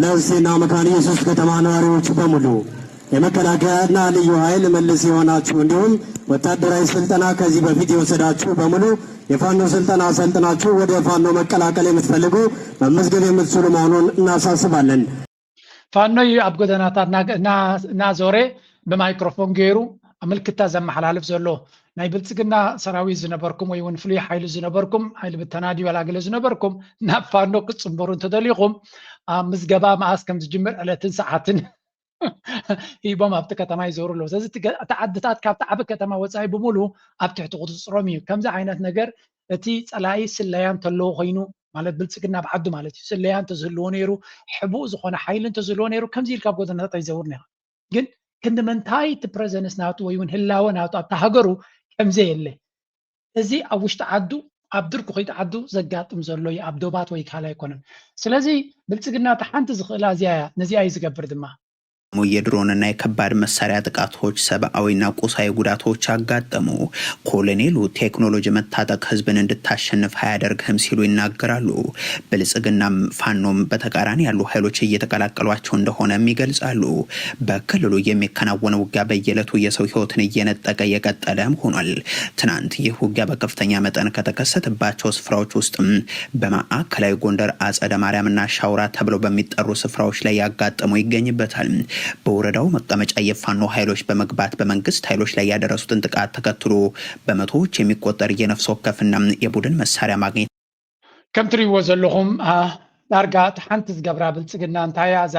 ለእሴና መካነ ኢየሱስ ከተማ ነዋሪዎች በሙሉ የመከላከያና ልዩ ኃይል መልስ የሆናችሁ እንዲሁም ወታደራዊ ስልጠና ከዚህ በፊት የወሰዳችሁ በሙሉ የፋኖ ስልጠና ሰልጥናችሁ ወደ ፋኖ መቀላቀል የምትፈልጉ መመዝገብ የምትችሉ መሆኑን እናሳስባለን። ፋኖ እዩ ኣብ ጎደናታት እናዞረ ብማይክሮፎን ገይሩ ምልክታ ዘመሓላልፍ ዘሎ። ናይ ብልፅግና ሰራዊት ዝነበርኩም ወይ እውን ፍሉይ ሓይሊ ዝነበርኩም ሓይሊ ብተና ድዩ ኣላገለ ዝነበርኩም ናብ ፋኖ ክትፅንበሩ እንተደሊኹም ኣብ ምዝገባ መኣስ ከም ዝጅምር ዕለትን ሰዓትን ሂቦም ኣብቲ ከተማ ይዞሩ ኣለዉ። ስለዚ እቲ ዓድታት ካብቲ ዓቢ ከተማ ወፃኢ ብምሉ ኣብ ትሕቲ ቁፅፅሮም እዩ። ከምዚ ዓይነት ነገር እቲ ፀላኢ ስለያ እንተለዎ ኮይኑ ማለት ብልፅግና ኣብ ዓዱ ማለት እዩ ስለያ እንተዝህልዎ ነይሩ ሕቡእ ዝኾነ ሓይሊ እንተዝህልዎ ነይሩ ከምዚ ኢልካ ኣብ ጎደናታት ኣይዘውር ነይሩ። ግን ክንዲ ምንታይ እቲ ፕረዘንስ ናቱ ወይ እውን ህላወ ናቱ ኣብታ ሃገሩ ከምዘየለ እዚ ኣብ ውሽጢ ዓዱ ኣብ ድርኩ ከይዲ ዓዱ ዘጋጥም ዘሎ እዩ ኣብ ዶባት ወይ ካልእ ኣይኮነን። ስለዚ ብልፅግና እቲ ሓንቲ ዝኽእላ እዚኣ እያ። ነዚኣ እዩ ዝገብር ድማ። የድሮንና የከባድ መሳሪያ ጥቃቶች ሰብአዊና ቁሳዊ ጉዳቶች አጋጠሙ። ኮሎኔሉ ቴክኖሎጂ መታጠቅ ህዝብን እንድታሸንፍ አያደርግህም ሲሉ ይናገራሉ። ብልጽግናም ፋኖም በተቃራኒ ያሉ ኃይሎች እየተቀላቀሏቸው እንደሆነም ይገልጻሉ። በክልሉ የሚከናወነው ውጊያ በየዕለቱ የሰው ህይወትን እየነጠቀ የቀጠለም ሆኗል። ትናንት ይህ ውጊያ በከፍተኛ መጠን ከተከሰተባቸው ስፍራዎች ውስጥም በማዕከላዊ ጎንደር አጸደ ማርያምና ሻውራ ተብለው በሚጠሩ ስፍራዎች ላይ ያጋጠመው ይገኝበታል። በወረዳው መቀመጫ የፋኖ ኃይሎች በመግባት በመንግስት ኃይሎች ላይ ያደረሱትን ጥቃት ተከትሎ በመቶዎች የሚቆጠር የነፍስ ወከፍና የቡድን መሳሪያ ማግኘት ከም ትሪእዎ ዘለኹም ዳርጋ እቲ ሓንቲ ዝገብራ ብልፅግና እንታይ እያ እዛ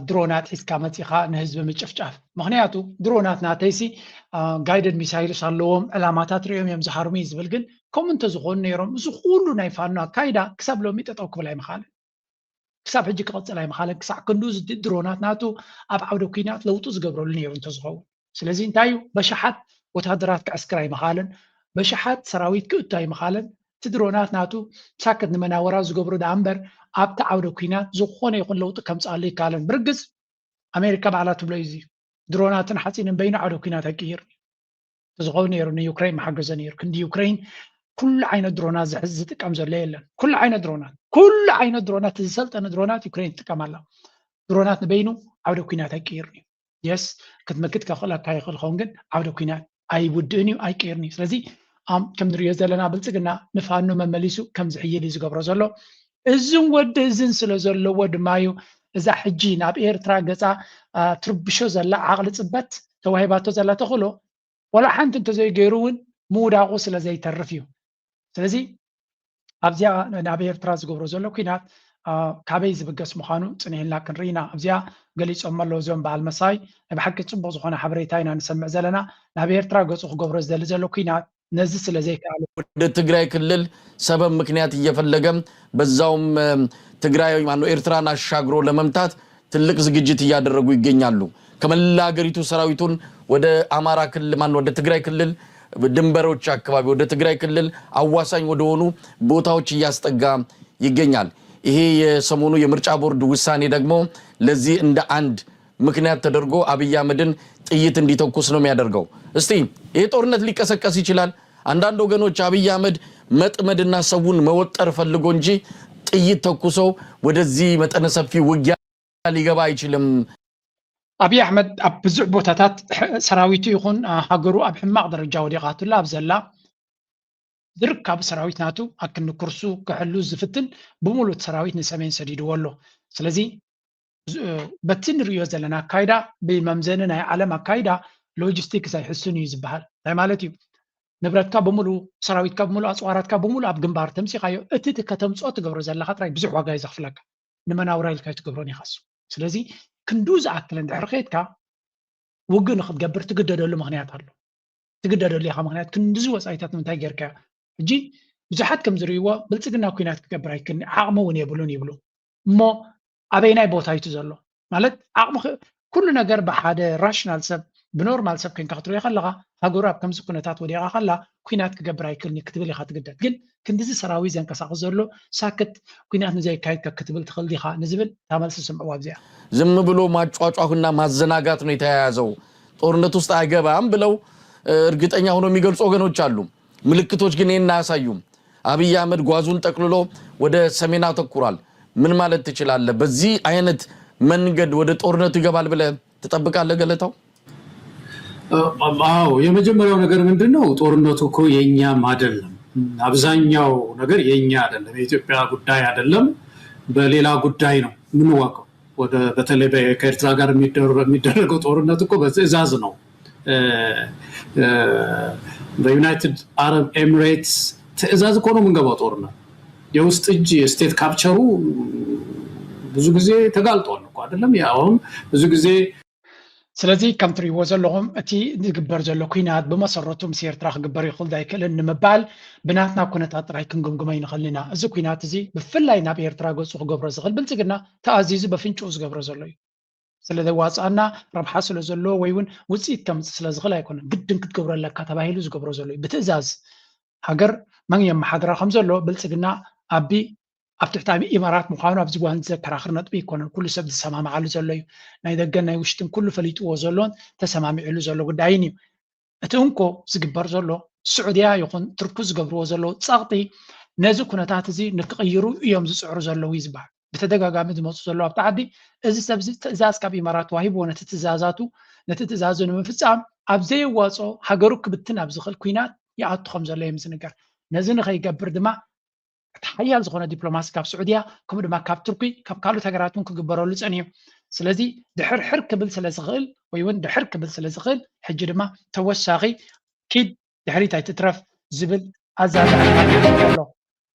ድሮናት ሒዝካ መፂኻ ንህዝቢ ምጭፍጫፍ? ምክንያቱ ድሮናት ናተይሲ ጋይደድ ሚሳይልስ ኣለዎም ዕላማታት ሪኦም እዮም ዝሃርሙ እዩ ዝብል ግን ከምኡ እንተዝኾኑ ነይሮም እዚ ኩሉ ናይ ፋኖ ኣካይዳ ክሳብ ሎሚ ጠጠው ክብል ኣይምኻልን። ክሳብ ሕጂ ክቐፅል ኣይምኻለን። ክሳዕ ክንዱ ድሮናት ናቱ ኣብ ዓውደ ኩናት ለውጡ ዝገብረሉ ነይሩ እንተዝኸውን። ስለዚ እንታይ እዩ በሸሓት ወታደራት ክዕስክር ኣይምኻለን። በሸሓት ሰራዊት ክእቱ ኣይምኻለን። እቲ ድሮናት ናቱ ሳክት ንመናወራ ዝገብሩ ደኣ እምበር ኣብቲ ዓውደ ኩናት ዝኾነ ይኹን ለውጢ ከምፅኣሉ ይከኣለን። ብርግፅ ኣሜሪካ ባዕላ ትብሎ እዩ። ድሮናትን ሓፂንን በይኑ ዓውደ ኩናት ኣይቅይር። ተዝኸውን ነይሩ ንዩክሬን መሓገዘ ነይሩ። ክንዲ ዩክሬን ኩሉ ዓይነት ድሮናት ዝሕዝ ዝጥቀም ዘሎ የለን። ኩሉ ዓይነት ድሮናት ኩሉ ዓይነት ድሮናት ዝሰልጠነ ድሮናት ዩክሬን ትጥቀም ኣላ። ድሮናት ንበይኑ ዓውደ ኩናት ኣይቅይርን እዩ። የስ ክትምክት ከኽእለካ ይኽእል ኸውን ግን ዓውደ ኩናት ኣይውድእን እዩ ኣይቅይርን እዩ። ስለዚ ከም ንሪኦ ዘለና ብልፅግና ንፋኖ መመሊሱ ከም ዝሕይል እዩ ዝገብሮ ዘሎ። እዝን ወዲ እዝን ስለ ዘለዎ ድማ እዩ እዛ ሕጂ ናብ ኤርትራ ገፃ ትርብሾ ዘላ ዓቕሊ ፅበት ተዋሂባቶ ዘላ ተኽእሎ ወላ ሓንቲ እንተዘይገይሩ እውን ምውዳቑ ስለ ዘይተርፍ እዩ። ስለዚ ኣብዚኣ ናብ ኤርትራ ዝገብሮ ዘሎ ኩናት ካበይ ዝብገስ ምዃኑ ፅኒሕልና ክንርኢ ኢና። ኣብዚኣ ገሊፆም ኣለዉ እዚኦም በዓል መሳይ ናይ ብሓቂ ፅቡቕ ዝኾነ ሓበሬታ ኢና ንሰምዕ ዘለና። ናብ ኤርትራ ገፁ ክገብሮ ዝደሊ ዘሎ ኩናት ነዚ ስለ ዘይከኣለ ወደ ትግራይ ክልል ሰበብ ምክንያት እየፈለገ በዛውም ትግራይ ማነው ኤርትራን አሻግሮ ለመምታት ትልቅ ዝግጅት እያደረጉ ይገኛሉ። ከመላ ሀገሪቱ ሰራዊቱን ወደ አማራ ክልል ማነው ወደ ትግራይ ክልል ድንበሮች አካባቢ ወደ ትግራይ ክልል አዋሳኝ ወደሆኑ ቦታዎች እያስጠጋ ይገኛል። ይሄ የሰሞኑ የምርጫ ቦርድ ውሳኔ ደግሞ ለዚህ እንደ አንድ ምክንያት ተደርጎ አብይ አህመድን ጥይት እንዲተኩስ ነው የሚያደርገው። እስቲ ይህ ጦርነት ሊቀሰቀስ ይችላል። አንዳንድ ወገኖች አብይ አህመድ መጥመድና ሰውን መወጠር ፈልጎ እንጂ ጥይት ተኩሶ ወደዚህ መጠነ ሰፊ ውጊያ ሊገባ አይችልም። ኣብይ ኣሕመድ ኣብ ብዙሕ ቦታታት ሰራዊቱ ይኹን ሃገሩ ኣብ ሕማቕ ደረጃ ወዲቓትሉ ኣብ ዘላ ዝርካቡ ሰራዊት ናቱ ኣክንክርሱ ክሕሉ ዝፍትን ብምሉእ ሰራዊት ንሰሜን ሰዲድዎ ኣሎ። ስለዚ በቲ ንሪኦ ዘለና ኣካይዳ ብመምዘኒ ናይ ዓለም ኣካይዳ ሎጂስቲክስ ኣይሕሱን እዩ ዝበሃል እንታይ ማለት እዩ? ንብረትካ ብምሉ ሰራዊትካ ብምሉ ኣፅዋራትካ ብምሉ ኣብ ግንባር ተምሲኻዮ እቲ ከተምፅኦ ትገብሮ ዘለካ ጥራይ ብዙሕ ዋጋ እዩ ዘኽፍለካ። ንመናውራ ኢልካ ኣይትገብሮን ኢኻሱ። ስለዚ ክንዱ ዝኣክል እንድሕር ከይድካ ውግእ ንክትገብር ትግደደሉ ምክንያት ኣሎ። ትግደደሉ ኢኻ ምክንያት ክንድዚ ወፃኢታት ንምንታይ ጌርካዮ? ሕጂ ብዙሓት ከም ዝርእይዎ ብልፅግና ኩናት ክገብር ኣይክእልን ዓቕሚ እውን የብሉን ይብሉ። እሞ ኣበይናይ ቦታ እዩ ዘሎ ማለት ዓቕሚ ኩሉ ነገር ብሓደ ራሽናል ሰብ ብኖርማል ሰብ ኮይንካ ክትሪኦ ከለካ ሃገሩ ኣብ ከምዚ ኩነታት ወዲቓ ከላ ኩናት ክገብር ኣይክእልን ክትብል ኢካ ትግደድ ግን ክንድዚ ሰራዊት ዘንቀሳቅስ ዘሎ ሳክት ኩናት ንዘየካይድ ክትብል ትኽእል ዲካ ንዝብል እታ መልሲ ስምዕዋ ኣብዚኣ። ዝም ብሎ ማጫጫሁና ማዘናጋት ነው የተያያዘው። ጦርነት ውስጥ አይገባም ብለው እርግጠኛ ሆኖ የሚገልጹ ወገኖች አሉ። ምልክቶች ግን ይህን አያሳዩም። አብይ አህመድ ጓዙን ጠቅልሎ ወደ ሰሜን አተኩሯል። ምን ማለት ትችላለህ? በዚህ አይነት መንገድ ወደ ጦርነቱ ይገባል ብለህ ትጠብቃለህ ገለታው? አዎ፣ የመጀመሪያው ነገር ምንድን ነው? ጦርነቱ እኮ የእኛም አይደለም። አብዛኛው ነገር የእኛ አይደለም። የኢትዮጵያ ጉዳይ አይደለም። በሌላ ጉዳይ ነው የምንዋቀው። ወደ በተለይ ከኤርትራ ጋር የሚደረገው ጦርነት እኮ በትዕዛዝ ነው። በዩናይትድ አረብ ኤሚሬትስ ትዕዛዝ እኮ ነው የምንገባው ጦርነት። የውስጥ እጅ የስቴት ካፕቸሩ ብዙ ጊዜ ተጋልጧል እኮ አይደለም? አሁን ብዙ ጊዜ ስለዚ ከም ትሪእዎ ዘለኹም እቲ ዝግበር ዘሎ ኩናት ብመሰረቱ ምስ ኤርትራ ክግበር ይኽእል ዶ ኣይክእልን ንምባል ብናትና ኩነታት ጥራይ ክንግምግሞ ኣይንኽእልን ኢና። እዚ ኩናት እዚ ብፍላይ ናብ ኤርትራ ገጹ ክገብሮ ዝኽእል ብልጽግና ተኣዚዙ በፍንጭኡ ዝገብሮ ዘሎ እዩ። ስለ ዘዋፅኣና ረብሓ ስለ ዘለዎ ወይ እውን ውፅኢት ከምፅእ ስለ ዝኽእል ኣይኮነን። ግድን ክትገብሮ ኣለካ ተባሂሉ ዝገብሮ ዘሎ እዩ። ብትእዛዝ ሃገር መን የመሓድራ ከም ዘሎ ብልፅግና ኣቢ ኣብ ትሕቲ ኢማራት ምዃኑ ኣብዚ እዋን ዘከራኽር ነጥቢ ኣይኮነን። ኩሉ ሰብ ዝሰማምዓሉ ዘሎ እዩ። ናይ ደገን ናይ ውሽጥን ኩሉ ፈሊጥዎ ዘሎን ተሰማሚዕሉ ዘሎ ጉዳይን እዩ። እቲ እንኮ ዝግበር ዘሎ ስዑድያ ይኹን ትርኩ ዝገብርዎ ዘለዉ ፀቕጢ ነዚ ኩነታት እዚ ንክቕይሩ እዮም ዝፅዕሩ ዘለዉ እዩ ዝበሃል። ብተደጋጋሚ ዝመፁ ዘለዉ ኣብቲ ዓዲ እዚ ሰብ እዚ ትእዛዝ ካብ ኢማራት ተዋሂብዎ ነቲ ትእዛዛቱ ነቲ ትእዛዙ ንምፍፃም ኣብ ዘየዋፅኦ ሃገሩ ክብትን ኣብ ዝኽእል ኩናት ይኣቱ ከም ዘሎ እዮም ዝንገር። ነዚ ንኸይገብር ድማ እቲ ሓያል ዝኾነ ዲፕሎማሲ ካብ ስዑድያ ከምኡ ድማ ካብ ቱርኪ ካብ ካልኦት ሃገራት እውን ክግበረሉ ፀኒሑ። ስለዚ ድሕር ሕር ክብል ስለ ዝኽእል ወይ እውን ድሕር ክብል ስለ ዝኽእል ሕጂ ድማ ተወሳኺ ኪድ ድሕሪት ኣይትትረፍ ዝብል ኣዛዛሚ ኣሎ።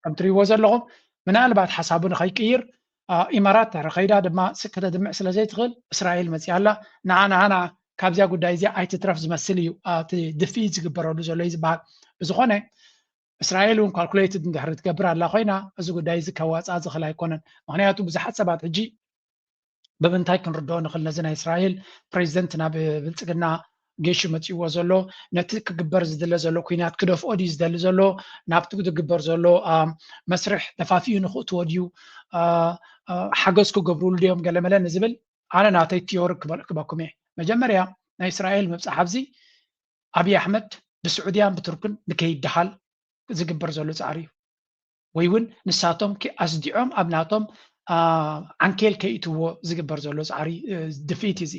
ከም ትሪእዎ ዘለኹም ምናልባት ሓሳቡ ንኸይቅይር ኢማራት ድሕሪ ከይዳ ድማ ከተድምዕ ስለ ዘይትኽእል እስራኤል መፂኣ ኣላ። ንዓ ንዓና ካብዚያ ጉዳይ እዚኣ ኣይትትረፍ ዝመስል እዩ እቲ ድፍኢት ዝግበረሉ ዘሎ እዩ ዝበሃል። ብዝኾነ እስራኤል እውን ካልኩሌትድ እንድሕሪ ትገብር ኣላ ኮይና እዚ ጉዳይ እዚ ከዋፅኣ ዝኽእል ኣይኮነን። ምክንያቱ ብዙሓት ሰባት ሕጂ ብምንታይ ክንርድኦ ንኽእል ነዚ ናይ እስራኤል ፕሬዚደንት ናብ ብልፅግና ጌሹ መፂእዎ ዘሎ ነቲ ክግበር ዝድለ ዘሎ ኩናት ክደፍኦ ድዩ ዝደሊ ዘሎ ናብቲ ዝግበር ዘሎ መስርሕ ደፋፊኡ ንኽእትዎ ድዩ ሓገዝ ክገብርሉ ድዮም ገለመለ ንዝብል ኣነ ናተይ ቲዮሪ ክበኩም እየ። መጀመርያ ናይ እስራኤል ምብፃሕ ኣብዚ ኣብይ ኣሕመድ ብስዑድያን ብቱርክን ንከይደሃል ዝግበር ዘሎ ፃዕሪ እዩ። ወይ እውን ንሳቶም ኣስዲዖም ኣብ ናቶም ዓንኬል ከይእትዎ ዝግበር ዘሎ ፃዕሪ ድፍኢት እዚ።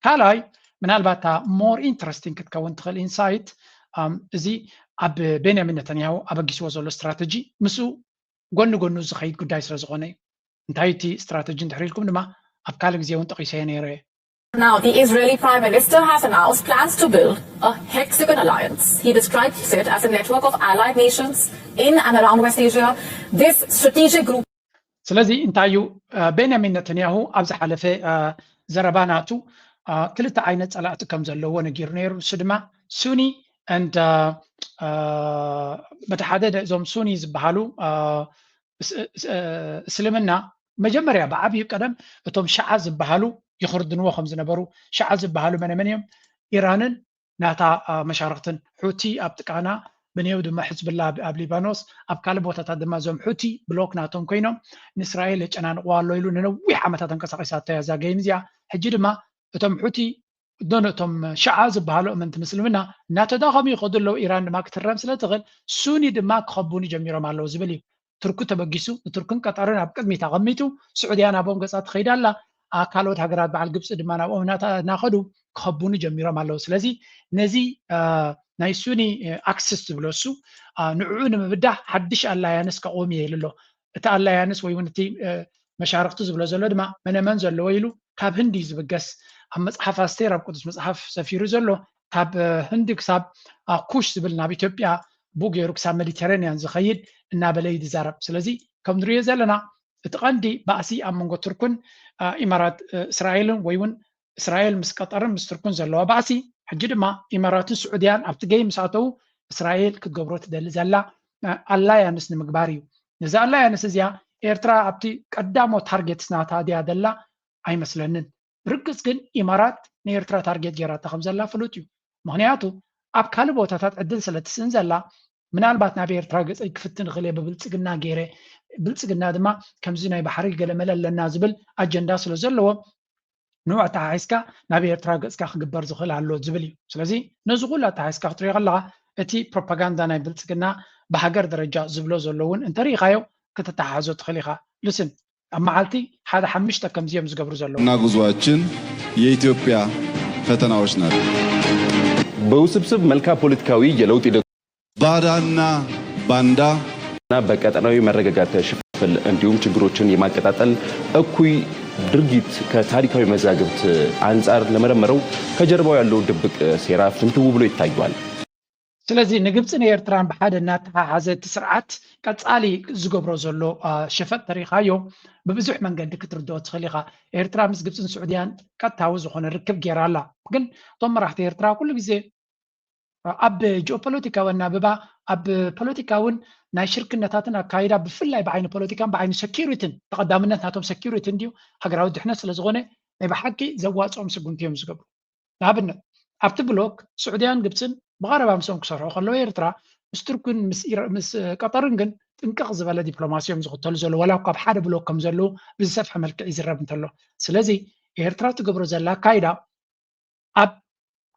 ካልኣይ ምናልባት እታ ሞር ኢንትረስቲንግ ክትከውን ትኽእል ኢንሳይት እዚ ኣብ ቤንያሚን ነተንያሁ ኣበጊስዎ ዘሎ ስትራተጂ ምስኡ ጎኒ ጎኑ ዝኸይድ ጉዳይ ስለ ዝኾነ እዩ። እንታይ እቲ ስትራተጂ እንድሕር ኢልኩም ድማ ኣብ ካልእ ግዜ እውን ጠቒሰዮ ነይረ እየ። Now, the Israeli Prime Minister has announced plans to build a hexagon alliance. He describes it as a network of allied nations in and around West Asia. This strategic group. ስለዚ እንታይ እዩ ቤንያሚን ነተንያሁ ኣብ ዝሓለፈ ዘረባ ናቱ ክልተ ዓይነት ፀላእቲ ከም ዘለዎ ነጊሩ ነይሩ። ንሱ ድማ ሱኒ and በቲ ሓደ እዞም ሱኒ ዝበሃሉ እስልምና መጀመርያ ብዓብዩ ቀደም እቶም ሸዓ ዝበሃሉ ይኽርድንዎ ከም ዝነበሩ ሸዓ ዝበሃሉ መነመን እዮም? ኢራንን ናታ መሻርክትን ሑቲ ኣብ ጥቃና ብኔው ድማ ሕዝብላ ኣብ ሊባኖስ ኣብ ካልእ ቦታታት ድማ እዞም ሑቲ ብሎክ ናቶም ኮይኖም ንእስራኤል የጨናንቕዋ ኣሎ ኢሉ ንነዊሕ ዓመታት ተንቀሳቂሳቶ እያ እዛ ገይም እዚኣ። ሕጂ ድማ እቶም ሑቲ ዶን እቶም ሸዓ ዝበሃሉ እመንቲ ምስልምና እናተዳኸሙ ይኸዱ ኣለዉ። ኢራን ድማ ክትረም ስለ ትኽእል ሱኒ ድማ ክኸቡኒ ጀሚሮም ኣለዉ ዝብል እዩ። ቱርኩ ተበጊሱ ንቱርክን ቀጠርን ኣብ ቅድሚት ኣቐሚጡ ስዑድያ ናብኦም ገፃ ትኸይድ ኣላ። ካልኦት ሃገራት በዓል ግብፂ ድማ ናብኦም እናኸዱ ክኸቡኒ ጀሚሮም ኣለዉ። ስለዚ ነዚ ናይ ሱኒ ኣክስስ ዝብሎ እሱ ንዕኡ ንምብዳህ ሓድሽ ኣላያንስ ከቑም እየ ኢሉ ኣሎ። እቲ ኣላያንስ ወይ እውን እቲ መሻርክቱ ዝብሎ ዘሎ ድማ መነመን ዘለዎ ኢሉ ካብ ህንዲ ዝብገስ ኣብ መፅሓፍ ኣስቴር ኣብ ቅዱስ መፅሓፍ ሰፊሩ ዘሎ ካብ ህንዲ ክሳብ ኩሽ ዝብል ናብ ኢትዮጵያ ብኡ ገይሩ ክሳብ ሜዲተራኒያን ዝኸይድ እናበለ እዩ ዝዛረብ። ስለዚ ከም ንሪኦ ዘለና እቲ ቀንዲ ባእሲ ኣብ መንጎ ቱርክን ኢማራት እስራኤልን ወይ እውን እስራኤል ምስ ቀጠርን ምስ ቱርክን ዘለዋ ባእሲ ሕጂ ድማ ኢማራትን ስዑድያን ኣብቲ ገይ ምስ ኣተዉ እስራኤል ክትገብሮ ትደሊ ዘላ ኣላያንስ ንምግባር እዩ። ነዚ ኣላያንስ እዚኣ ኤርትራ ኣብቲ ቀዳሞ ታርጌት ናታ ድያ ዘላ ኣይመስለንን። ብርግፅ ግን ኢማራት ንኤርትራ ታርጌት ገይራታ ከም ዘላ ፍሉጥ እዩ። ምክንያቱ ኣብ ካልእ ቦታታት ዕድል ስለ ትስእን ዘላ ምናልባት ናብ ኤርትራ ገፀይ ክፍትን ክእል እየ ብብልፅግና ገይረ ብልፅግና ድማ ከምዚ ናይ ባሕሪ ገለመለ ኣለና ዝብል ኣጀንዳ ስለ ዘለዎ ንዑ ኣተሓሒዝካ ናብ ኤርትራ ገፅካ ክግበር ዝኽእል ኣሎ ዝብል እዩ። ስለዚ ነዚ ኩሉ ኣተሓሒዝካ ክትሪኦ ከለካ እቲ ፕሮፓጋንዳ ናይ ብልፅግና ብሃገር ደረጃ ዝብሎ ዘሎ እውን እንተሪኢኻዮ ክትተሓሓዞ ትኽእል ኢኻ። ልስን ኣብ መዓልቲ ሓደ ሓምሽተ ከምዚ እዮም ዝገብሩ ዘለዉ። እና ጉዟችን የኢትዮጵያ ፈተናዎች ናቸው። በውስብስብ መልካ ፖለቲካዊ የለውጥ ሂደት ባዳና ባንዳ እና በቀጠናዊ መረጋጋት ሽፍል እንዲሁም ችግሮችን የማቀጣጠል እኩይ ድርጊት ከታሪካዊ መዛግብት አንጻር ለመረመረው ከጀርባው ያለው ድብቅ ሴራ ፍንትው ብሎ ይታያል። ስለዚ ንግብፅን ኤርትራን ብሓደ እናተሓሓዘ እቲ ስርዓት ቀፃሊ ዝገብሮ ዘሎ ሸፈጥ ተሪኻዮ ብብዙሕ መንገዲ ክትርድኦ ትኽእል ኢኻ። ኤርትራ ምስ ግብፅን ስዑድያን ቀጥታዊ ዝኾነ ርክብ ገይራ ኣላ። ግን እቶም መራሕቲ ኤርትራ ኩሉ ግዜ ኣብ ጂኦፖለቲካዊ ኣናብባ ኣብ ፖለቲካውን ናይ ሽርክነታትን ኣካይዳ ብፍላይ ብዓይኒ ፖለቲካን ብዓይኒ ሰኪሪትን ተቐዳምነት ናቶም ሰኪሪቲ እንድዩ ሃገራዊ ድሕነት ስለዝኾነ ናይ ብሓቂ ዘዋፅኦም ስጉምቲ እዮም ዝገብሩ። ንኣብነት ኣብቲ ብሎክ ስዑድያን ግብፅን ብቐረባ ምስኦም ክሰርሑ ከለዉ ኤርትራ ምስ ቱርክን ምስ ቀጠርን ግን ጥንቅቕ ዝበለ ዲፕሎማሲ እዮም ዝኽተሉ ዘለዉ ዋላ እኳ ኣብ ሓደ ብሎክ ከም ዘለዉ ብዝሰፍሐ መልክዕ ይዝረብ እንተሎ። ስለዚ ኤርትራ ትገብሮ ዘላ ኣካይዳ ኣብ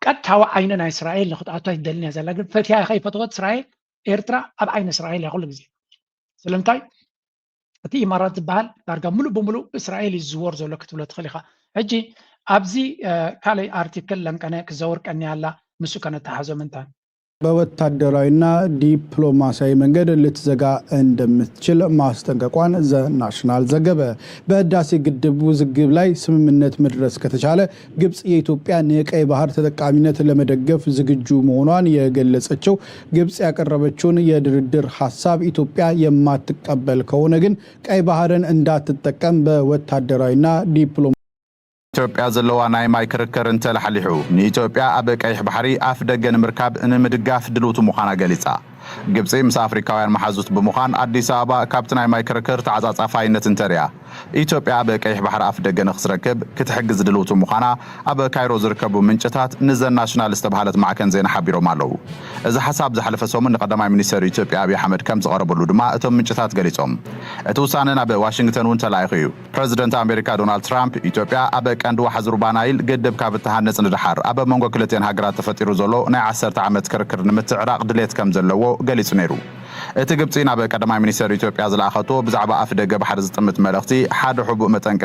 ቀጥታዊ ዓይኒ ናይ እስራኤል ንክትኣቱ ኣይትደልን እያ ዘላ። ግን ፈትያ ከይፈትወት እስራኤል ኤርትራ ኣብ ዓይኒ እስራኤል እያ ኩሉ ግዜ። ስለምንታይ እቲ ኢማራት ዝበሃል ዳርጋ ሙሉእ ብሙሉእ እስራኤል እዩ ዝዝወር ዘሎ ክትብሎ ትኽእል ኢኻ። ሕጂ ኣብዚ ካልኣይ ኣርቲክል ለምቀነ ክዘውር ቀንያ ኣላ፣ ንሱ ከነተሓዞ ምንታን። በወታደራዊና ዲፕሎማሲያዊ መንገድ ልትዘጋ እንደምትችል ማስጠንቀቋን ዘ ናሽናል ዘገበ። በህዳሴ ግድብ ውዝግብ ላይ ስምምነት መድረስ ከተቻለ ግብጽ የኢትዮጵያን የቀይ ባህር ተጠቃሚነት ለመደገፍ ዝግጁ መሆኗን የገለጸችው ግብጽ ያቀረበችውን የድርድር ሐሳብ ኢትዮጵያ የማትቀበል ከሆነ ግን ቀይ ባህርን እንዳትጠቀም በወታደራዊና ዲፕሎማ ኢትዮጵያ ዘለዋ ናይ ማይ ክርክር እንተላሕሊሑ ንኢትዮጵያ ኣብ ቀይሕ ባሕሪ ኣፍ ደገ ንምርካብ ንምድጋፍ ድልውቲ ምዃና ገሊጻ። ግብጺ ምስ ኣፍሪካውያን መሓዙት ብምዃን ኣዲስ ኣበባ ካብቲ ናይ ማይ ክርክር ተዓጻጻፋይነት እንተሪኣ ኢትዮጵያ ኣብ ቀይሕ ባሕሪ ኣፍ ደገ ንክትረክብ ክትሕግዝ ድልውቲ ምዃና ኣብ ካይሮ ዝርከቡ ምንጭታት ንዘ ናሽናል ዝተባሃለት ማዕከን ዜና ሓቢሮም ኣለዉ። እዚ ሓሳብ ዝሓለፈ ሰሙን ንቀዳማይ ሚኒስተር ኢትዮጵያ ኣብይ ኣሕመድ ከም ዝቐረበሉ ድማ እቶም ምንጭታት ገሊጾም። እቲ ውሳነ ናብ ዋሽንግተን እውን ተላኢኹ እዩ። ፕረዚደንት ኣሜሪካ ዶናልድ ትራምፕ ኢትዮጵያ ኣብ ቀንዲ ዋሕዚ ሩባ ናይል ግድብ ካብ እትሃንጽ ንደሓር ኣብ መንጎ ክልቲኤን ሃገራት ተፈጢሩ ዘሎ ናይ ዓሰርተ ዓመት ክርክር ንምትዕራቕ ድሌት ከም ዘለዎ ገሊጹ ነይሩ። እቲ ግብጺ ናብ ቀዳማይ ሚኒስተር ኢትዮጵያ ዝለኣኸቶ ብዛዕባ ኣፍ ደገ ባሕሪ ዝጥምት መልእኽቲ ሓደ ሕቡእ መጠንቀ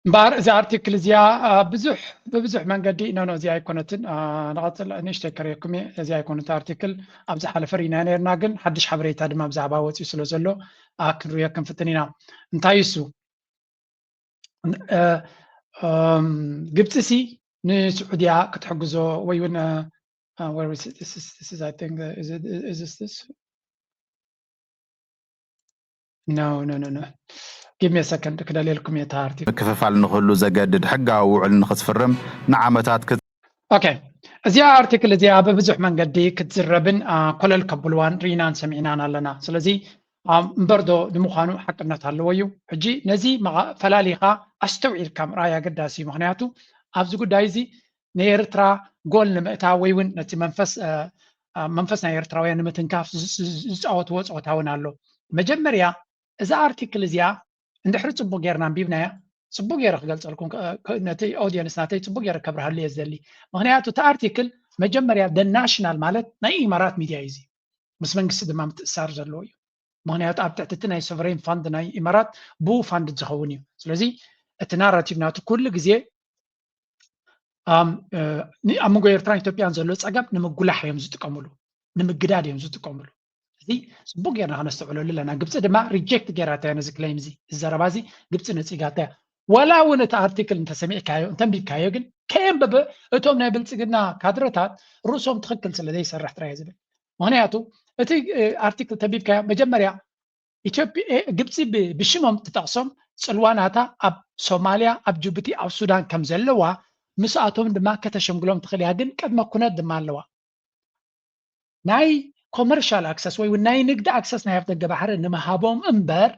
እምበኣር እዛ ኣርቲክል እዚኣ ብዙሕ ብብዙሕ መንገዲ ኖኖ እዚኣ ኣይኮነትን ንቐፅል ንእሽተይ ከርእየኩም እየ። እዚኣ ኣይኮነት ኣርቲክል ኣብ ዝሓለፈ ርኢና ነርና ግን ሓድሽ ሓበሬታ ድማ ብዛዕባ ወፂኡ ስለ ዘሎ ክንርእዮ ክንፍትን ኢና። እንታይ እሱ ግብፂ ሲ ንስዑድያ ክትሕግዞ ወይ እውን where is it? This is, this is, I think, uh, is it, is this this? No, no, no, no. Give me a second. ክደልየልኩም እየ እታ ኣርቲክል። ምክፍፋል ንኽህሉ ዘገድድ ሕጋዊ ውዕል ንኽትፍርም ንዓመታት ክት- ኦኬ፣ እዚኣ ኣርቲክል እዚኣ ብብዙሕ መንገዲ ክትዝረብን ኮለል ከብልዋን ርኢናን ሰሚዕናን ኣለና። ስለዚ እምበር ዶ ንምዃኑ ሓቅነት ኣለዎ እዩ? ሕጂ ነዚ ፈላሊኻ ኣስተውዒልካ ምርኣይ ኣገዳሲ እዩ። ምኽንያቱ ኣብዚ ጉዳይ እዚ ንኤርትራ ጎል ንምእታው ወይ እውን ነቲ መንፈስ መንፈስ ናይ ኤርትራውያን ንምትንካፍ ዝፃወትዎ ፀወታ እውን ኣሎ። መጀመርያ እዛ ኣርቲክል እዚኣ እንድሕሪ ፅቡቅ ጌርና ኣንቢብናያ ጽቡቅ ገይረ ክገልጸልኩም፣ ነቲ ኦዲየንስ ናተይ ጽቡቅ ገይረ ከብርሃሉ እየ ዝደሊ። ምክንያቱ እቲ ኣርቲክል መጀመርያ ደ ናሽናል ማለት ናይ ኢማራት ሚድያ እዩ። እዚ ምስ መንግስቲ ድማ ምትእሳር ዘለዎ እዩ። ምክንያቱ ኣብ ትሕቲ እቲ ናይ ሶቨሬን ፋንድ ናይ ኢማራት ብኡ ፋንድ ዝኸውን እዩ። ስለዚ እቲ ናራቲቭ ናቱ ኩሉ ግዜ ኣብ መንጎ ኤርትራን ኢትዮጵያን ዘሎ ፀገም ንምጉላሕ እዮም ዝጥቀምሉ፣ ንምግዳድ እዮም ዝጥቀምሉ። እዚ ፅቡቅ ጌርና ከነስተውዕለሉ ኣለና። ግብፂ ድማ ሪጀክት ጌራታ እያ ነዚ ክሌም እዚ፣ እዚ ዘረባ እዚ ግብፂ ነፂጋታ እያ። ዋላ እውን እቲ ኣርቲክል እንተሰሚዕካዮ እንተንቢብካዮ ግን ከየንበበ እቶም ናይ ብልፅግና ካድረታት ርእሶም ትኽክል ስለ ዘይሰርሕ ጥራይ ዝብል። ምክንያቱ እቲ ኣርቲክል ተንቢብካዮ መጀመርያ ኢትዮጵያ ግብፂ ብሽሞም ትጠቕሶም ፅልዋ ናታ ኣብ ሶማልያ ኣብ ጅቡቲ ኣብ ሱዳን ከም ዘለዋ ምስኣቶም ድማ ከተሸምግሎም ትኽእል እያ፣ ግን ቅድመ ኩነት ድማ ኣለዋ። ናይ ኮመርሻል ኣክሰስ ወይ ናይ ንግዲ ኣክሰስ ናይ ኣፍደገ ባሕሪ ንምሃቦም እምበር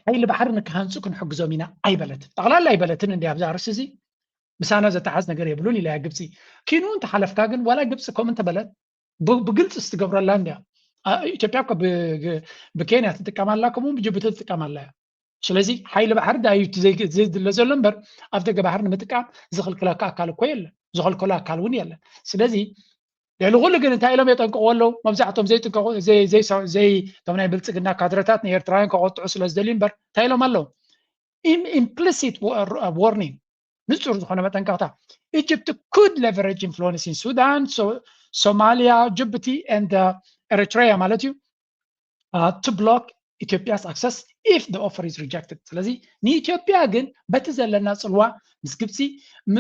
ሓይሊ ባሕሪ ንክሃንፁ ክንሕግዞም ኢና ኣይበለትን። ጠቕላላ ኣይበለትን እንዲ ኣብዚ ኣርስ እዚ ምሳና ዘተሓዝ ነገር የብሉን ኢላ ግብፂ። ኪኑ እንተሓለፍካ ግን ዋላ ግብፂ ከምኡ እንተበለት ብግልፂ ስትገብረላ እንዲያ። ኢትዮጵያ እኮ ብኬንያ ትጥቀማላ ከምኡ ብጅቡቲ ትጥቀማላ እያ። ስለዚ ሓይሊ ባሕሪ ዳዩ ዘድለ ዘሎ እምበር ኣብ ደገ ባሕሪ ንምጥቃም ዝኽልክለካ ኣካል እኮ የለን፣ ዝኸልከሎ ኣካል እውን የለን። ስለዚ ልዕሊ ኩሉ ግን እንታይ ኢሎም የጠንቅቑ ኣለዉ? መብዛሕቶም ዘይጥንቀቑ እቶም ናይ ብልፅግና ካድረታት ንኤርትራውያን ከቆጥዑ ስለ ዝደልዩ እምበር እንታይ ኢሎም ኣለዉ? ኢምፕሊሲት ዋርኒንግ፣ ንጹር ዝኾነ መጠንቀቕታ። Egypt could leverage influence in Sudan, Somalia, Djibouti and Eritrea ማለት እዩ to block Ethiopia's access if the offer is rejected። ስለዚ ንኢትዮጵያ ግን በቲ ዘለና ጽልዋ ምስ ግብፂ፣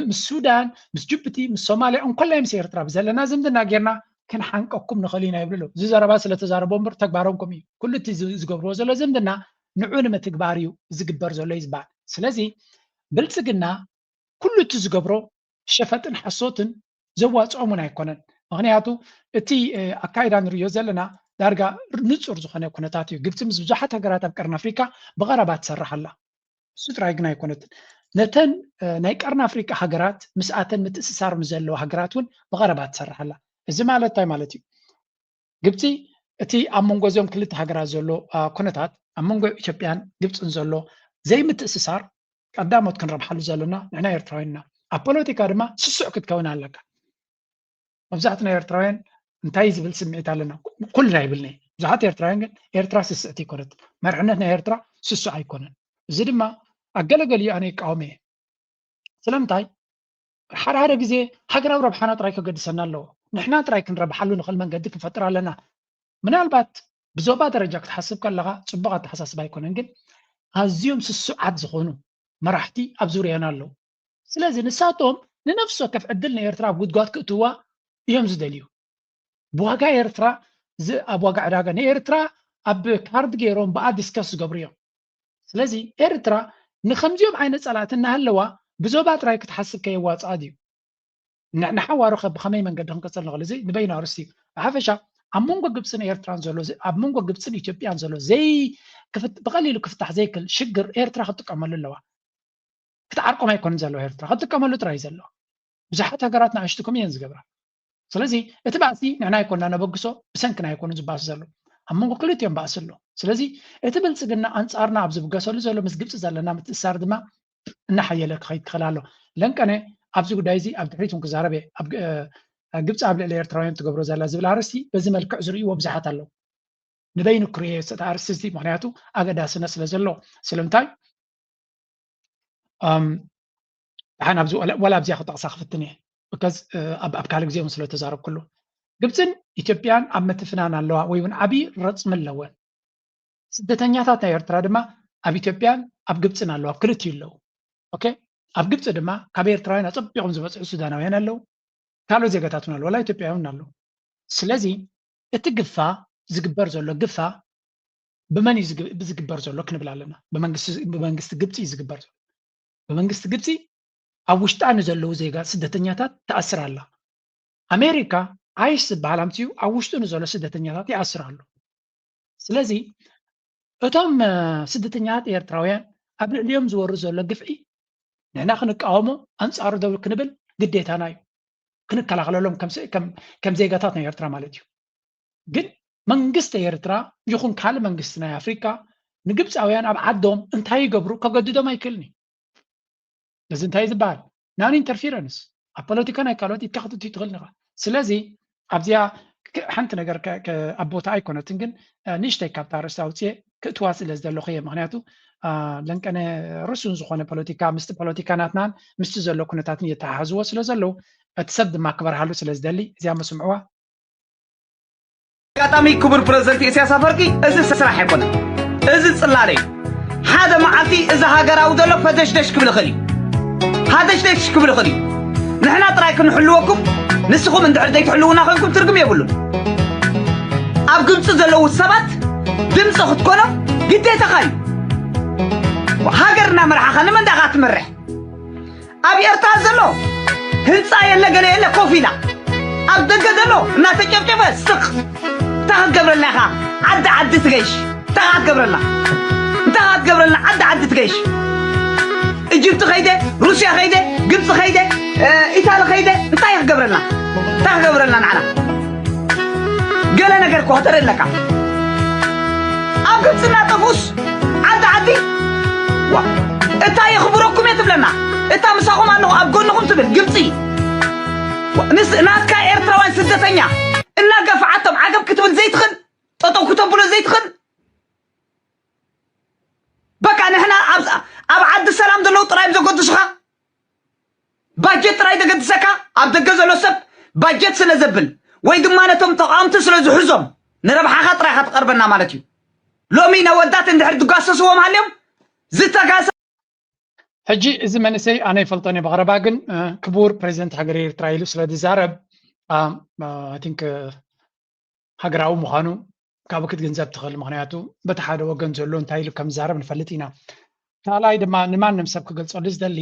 ምስ ሱዳን፣ ምስ ጅቡቲ፣ ምስ ሶማልያ እንኮላይ ምስ ኤርትራ ብዘለና ዝምድና ጌርና ክንሓንቀኩም ንኽእል ኢና ይብሉ ኣለዉ። እዚ ዘረባ ስለተዛረቦ እምበር ተግባሮም ከምኡ እዩ። ኩሉ እቲ ዝገብርዎ ዘሎ ዝምድና ንዑ ንምትግባር እዩ ዝግበር ዘሎ እዩ ዝበሃል። ስለዚ ብልፅግና ኩሉ እቲ ዝገብሮ ሸፈጥን ሓሶትን ዘዋፅኦም እውን ኣይኮነን። ምክንያቱ እቲ ኣካይዳ ንሪዮ ዘለና ዳርጋ ንፁር ዝኾነ ኩነታት እዩ። ግብፂ ምስ ብዙሓት ሃገራት ኣብ ቀርኒ ኣፍሪካ ብቐረባ ትሰርሕ ኣላ። እሱ ጥራይ ግን ኣይኮነትን። ነተን ናይ ቀርኒ ኣፍሪካ ሃገራት ምስኣተን ምትእስሳር ዘለዋ ሃገራት እውን ብቐረባ ትሰርሕ ኣላ። እዚ ማለት እንታይ ማለት እዩ? ግብፂ እቲ ኣብ መንጎ እዚኦም ክልተ ሃገራት ዘሎ ኩነታት ኣብ መንጎ ኢትዮጵያን ግብፅን ዘሎ ዘይምትእስሳር ቀዳሞት ክንረብሓሉ ዘለና ንሕና ኤርትራውያን ኢና። ኣብ ፖለቲካ ድማ ስሱዕ ክትከውን ኣለካ። መብዛሕትና ኤርትራውያን እንታይ ዝብል ስምዒት ኣለና? ኩልና ይብልኒ። ብዙሓት ኤርትራውያን ግን ኤርትራ ስስዕቲ ኣይኮነት፣ መርሕነት ናይ ኤርትራ ስሱዕ ኣይኮነን። እዚ ድማ ኣገለገሊኡ ኣነ ይቃወም እየ። ስለምንታይ ሓደ ሓደ ግዜ ሃገራዊ ረብሓና ጥራይ ከገድሰና ኣለዎ። ንሕና ጥራይ ክንረብሓሉ ንኽእል መንገዲ ክንፈጥር ኣለና። ምናልባት ብዞባ ደረጃ ክትሓስብ ከለኻ ፅቡቕ ኣተሓሳስባ ኣይኮነን፣ ግን ኣዝዮም ስሱዓት ዝኾኑ መራሕቲ ኣብ ዙርያና ኣለዉ። ስለዚ ንሳቶም ንነፍሲ ወከፍ ዕድል ንኤርትራ ኣብ ጉድጓድ ክእትዋ እዮም ዝደልዩ። ብዋጋ ኤርትራ ኣብ ዋጋ ዕዳጋ ንኤርትራ ኣብ ካርድ ገይሮም ብኣ ዲስከስ ዝገብሩ እዮም። ስለዚ ኤርትራ ንከምዚኦም ዓይነት ፀላእቲ እናሃለዋ ብዞባ ጥራይ ክትሓስብ ከየዋፅኣ ድዩ? ንሓዋሩ ከ ብኸመይ መንገዲ ክንቅፅል ንኽእል? እዚ ንበይኑ ኣርስቲ እዩ። ብሓፈሻ ኣብ መንጎ ግብፅን ኤርትራን ዘሎ ኣብ መንጎ ግብፅን ኢትዮጵያን ዘሎ ዘይ ብቐሊሉ ክፍታሕ ዘይክእል ሽግር ኤርትራ ክትጥቀመሉ ኣለዋ። ክትዓርቆም ኣይኮንን ዘለዋ ኤርትራ፣ ክትጥቀመሉ ጥራይ ዘለዋ። ብዙሓት ሃገራት ንኣሽቱ ከምኡ እየን ዝገብራ። ስለዚ እቲ ባእሲ ንሕና ኣይኮንና ነበግሶ፣ ብሰንክና ኣይኮኑን ዝባእሱ ዘለዉ። ኣብ መንጎ ክልቲኦም ባእሲ ኣሎ። ስለዚ እቲ ብልፅግና ኣንፃርና ኣብ ዝብገሰሉ ዘሎ ምስ ግብፂ ዘለና ምትእሳር ድማ እናሓየለ ክኸይድ ክኽእል ኣሎ። ለንቀነ ኣብዚ ጉዳይ እዚ ኣብ ድሕሪት እውን ክዛረብ እየ። ግብፂ ኣብ ልዕሊ ኤርትራውያን ትገብሮ ዘላ ዝብል ኣርእስቲ በዚ መልክዕ ዝርእይዎ ብዙሓት ኣለዉ። ንበይኑ ክርእዮ እቲ ኣርእስቲ እዚ ምክንያቱ ኣገዳስነት ስለ ዘለዎ። ስለምንታይ ደሓን ኣብዚ ዋላ ኣብዚኣ ክጠቕሳ ክፍትን እየ። ብከዝ ኣብ ካልእ ግዜ እውን ስለ ተዛረብኩሉ ግብፅን ኢትዮጵያን ኣብ ምትፍናን ኣለዋ ወይ እውን ዓብዪ ረፅሚ ኣለወን። ስደተኛታት ናይ ኤርትራ ድማ ኣብ ኢትዮጵያን ኣብ ግብፅን ኣለዉ፣ ኣብ ክልቲኡ ኣለዉ። ኦኬ፣ ኣብ ግብፂ ድማ ካብ ኤርትራውያን ኣፀቢቖም ዝበፅሑ ሱዳናውያን ኣለዉ፣ ካልኦት ዜጋታት እውን ኣለዉ፣ ዋላ ኢትዮጵያውያን እውን ኣለዉ። ስለዚ እቲ ግፋ ዝግበር ዘሎ ግፋ ብመን እዩ ዝግበር ዘሎ ክንብል ኣለና። ብመንግስቲ ግብፂ እዩ ዝግበር ዘሎ። ብመንግስቲ ግብፂ ኣብ ውሽጣ ንዘለዉ ዜጋ ስደተኛታት ትኣስር ኣላ። ኣሜሪካ ኣይስ ዝበሃል ኣምፅኡ ኣብ ውሽጡ ንዘሎ ስደተኛታት ይኣስር ኣሎ። ስለዚ እቶም ስደተኛታት ኤርትራውያን ኣብ ልዕሊኦም ዝወርድ ዘሎ ግፍዒ ንሕና ክንቃወሞ ኣንፃሩ ደው ክንብል ግዴታና እዩ። ክንከላኸለሎም ከም ዜጋታት ናይ ኤርትራ ማለት እዩ። ግን መንግስቲ ኤርትራ ይኹን ካልእ መንግስቲ ናይ ኣፍሪካ ንግብፃውያን ኣብ ዓዶም እንታይ ይገብሩ ከገድዶም ኣይክእልን እዩ። እዚ እንታይ ዝበሃል? ናን ኢንተርፊረንስ። ኣብ ፖለቲካ ናይ ካልኦት ኢድካ ክትእትዩ ትኽእል ኢኻ። ስለዚ ኣብዚኣ ሓንቲ ነገር ኣብ ቦታ ኣይኮነትን፣ ግን ንእሽተይ ካብታ ርእሲ ኣውፅኤ ክእትዋ ስለ ዝደለኹ እየ። ምክንያቱ ለንቀነ ርሱን ዝኾነ ፖለቲካ ምስቲ ፖለቲካ ናትናን ምስቲ ዘሎ ኩነታትን የተሓሕዝዎ ስለ ዘለዉ እቲ ሰብ ድማ ክበርሃሉ ስለ ዝደሊ እዚኣ መስምዕዋ። ኣጋጣሚ ክቡር ፕረዚደንት ኢሳያስ ኣፈወርቂ እዚ ስራሕ ኣይኮነን። እዚ ጽላለ እዩ። ሓደ መዓልቲ እዚ ሃገራዊ ዘሎ ፈደሽደሽ ክብል ይኽእል እዩ። ሃደሽደሽ ክብል ይኽእል እዩ። ንሕና ጥራይ ክንሕልወኩም፣ ንስኹም እንድሕር ዘይትሕልውና ኮይንኩም ትርጉም የብሉን። ኣብ ግብፂ ዘለዉ ሰባት ድምፂ ክትኮኖም ግዴታኻ እዩ። ሃገር እናመርሓኻ ንመን ዳኻ ትመርሕ? ኣብ ኤርትራ ዘሎ ህንፃ የለ ገለ የለ ኮፍ ኢላ ኣብ ደገ ዘሎ እናተጨብጨበ ስቕ። እንታይ ክትገብረልና ኢኻ? ዓዲ ዓዲ ትገይሽ እንታይ ክትገብረልና? እንታይ ክትገብረልና? ዓዲ ዓዲ ትገይሽ። እጅብቲ ከይደ፣ ሩስያ ከይደ፣ ግብፂ ከይደ፣ ኢታሊ ከይደ እንታይ ክትገብረልና? እንታይ ክትገብረልና ንዓና? ገለ ነገር ክዋተር ኣለካ። ኣብ ግብፂ እናጠፍኡስ ዓዲ ዓዲ እታ የኽብረኩም እየ ትብለና፣ እታ ምሳኹም ኣለኹ ኣብ ጎንኹም ትብል ግብፂ። ንስ ናትካ ኤርትራውያን ስደተኛ እናገፍዓቶም ዓገብ ክትብል ዘይትኽእል፣ ጠጠው ክተብሎ ዘይትኽእል። በቃ ንሕና ኣብ ዓዲ ሰላም ዘለዉ ጥራይ እዮም ዘገድሱኻ። ባጀት ጥራይ ዘገድሰካ ኣብ ደገ ዘሎ ሰብ ባጀት ስለ ዘብል ወይ ድማ ነቶም ተቃወምቲ ስለ ዝሕዞም ንረብሓኻ ጥራይ ኢኻ ትቐርበና ማለት እዩ። ሎሚ ነወዳት እንድሕር ዝጋሰስዎም ሃልዮም ዝተጋሰ ሕጂ እዚ መንእሰይ ኣነ ይፈልጦን እየ ብቐረባ፣ ግን ክቡር ፕሬዚደንት ሃገር ኤርትራ ኢሉ ስለ ዝዛረብ I think ሃገራዊ ምዃኑ ካብ ክትግንዘብ ትኽእል። ምኽንያቱ በቲ ሓደ ወገን ዘሎ እንታይ ኢሉ ከም ዝዛረብ ንፈልጥ ኢና። ካልኣይ ድማ ንማንም ሰብ ክገልጸሉ ዝደሊ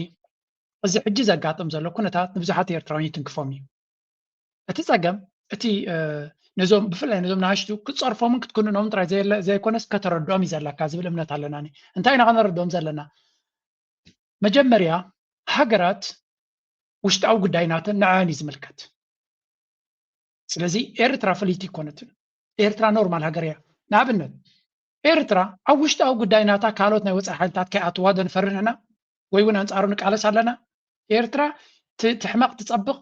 እዚ ሕጂ ዘጋጥም ዘሎ ኩነታት ንብዙሓት ኤርትራውያን ይትንክፎም እዩ። እቲ ጸገም እቲ ነዞም ብፍላይ ነዞም ንኣሽቱ ክትጸርፎምን ክትኩንኖምን ጥራይ ዘይኮነስ ከተረድኦም እዩ ዘለካ ዝብል እምነት ኣለና። እንታይ ኢና ከነረድኦም ዘለና? መጀመርያ ሃገራት ውሽጣዊ ጉዳይ ናተን ንዐን እዩ ዝምልከት። ስለዚ ኤርትራ ፍልይቲ ይኮነትን። ኤርትራ ኖርማል ሃገር እያ። ንኣብነት ኤርትራ ኣብ ውሽጣዊ ጉዳይ ናታ ካልኦት ናይ ወፃኢ ሓይልታት ከይኣትዋ ዶ ንፈርህ ንሕና ወይ እውን ኣንፃሩ ንቃለስ ኣለና? ኤርትራ ትሕመቕ ትፀብቕ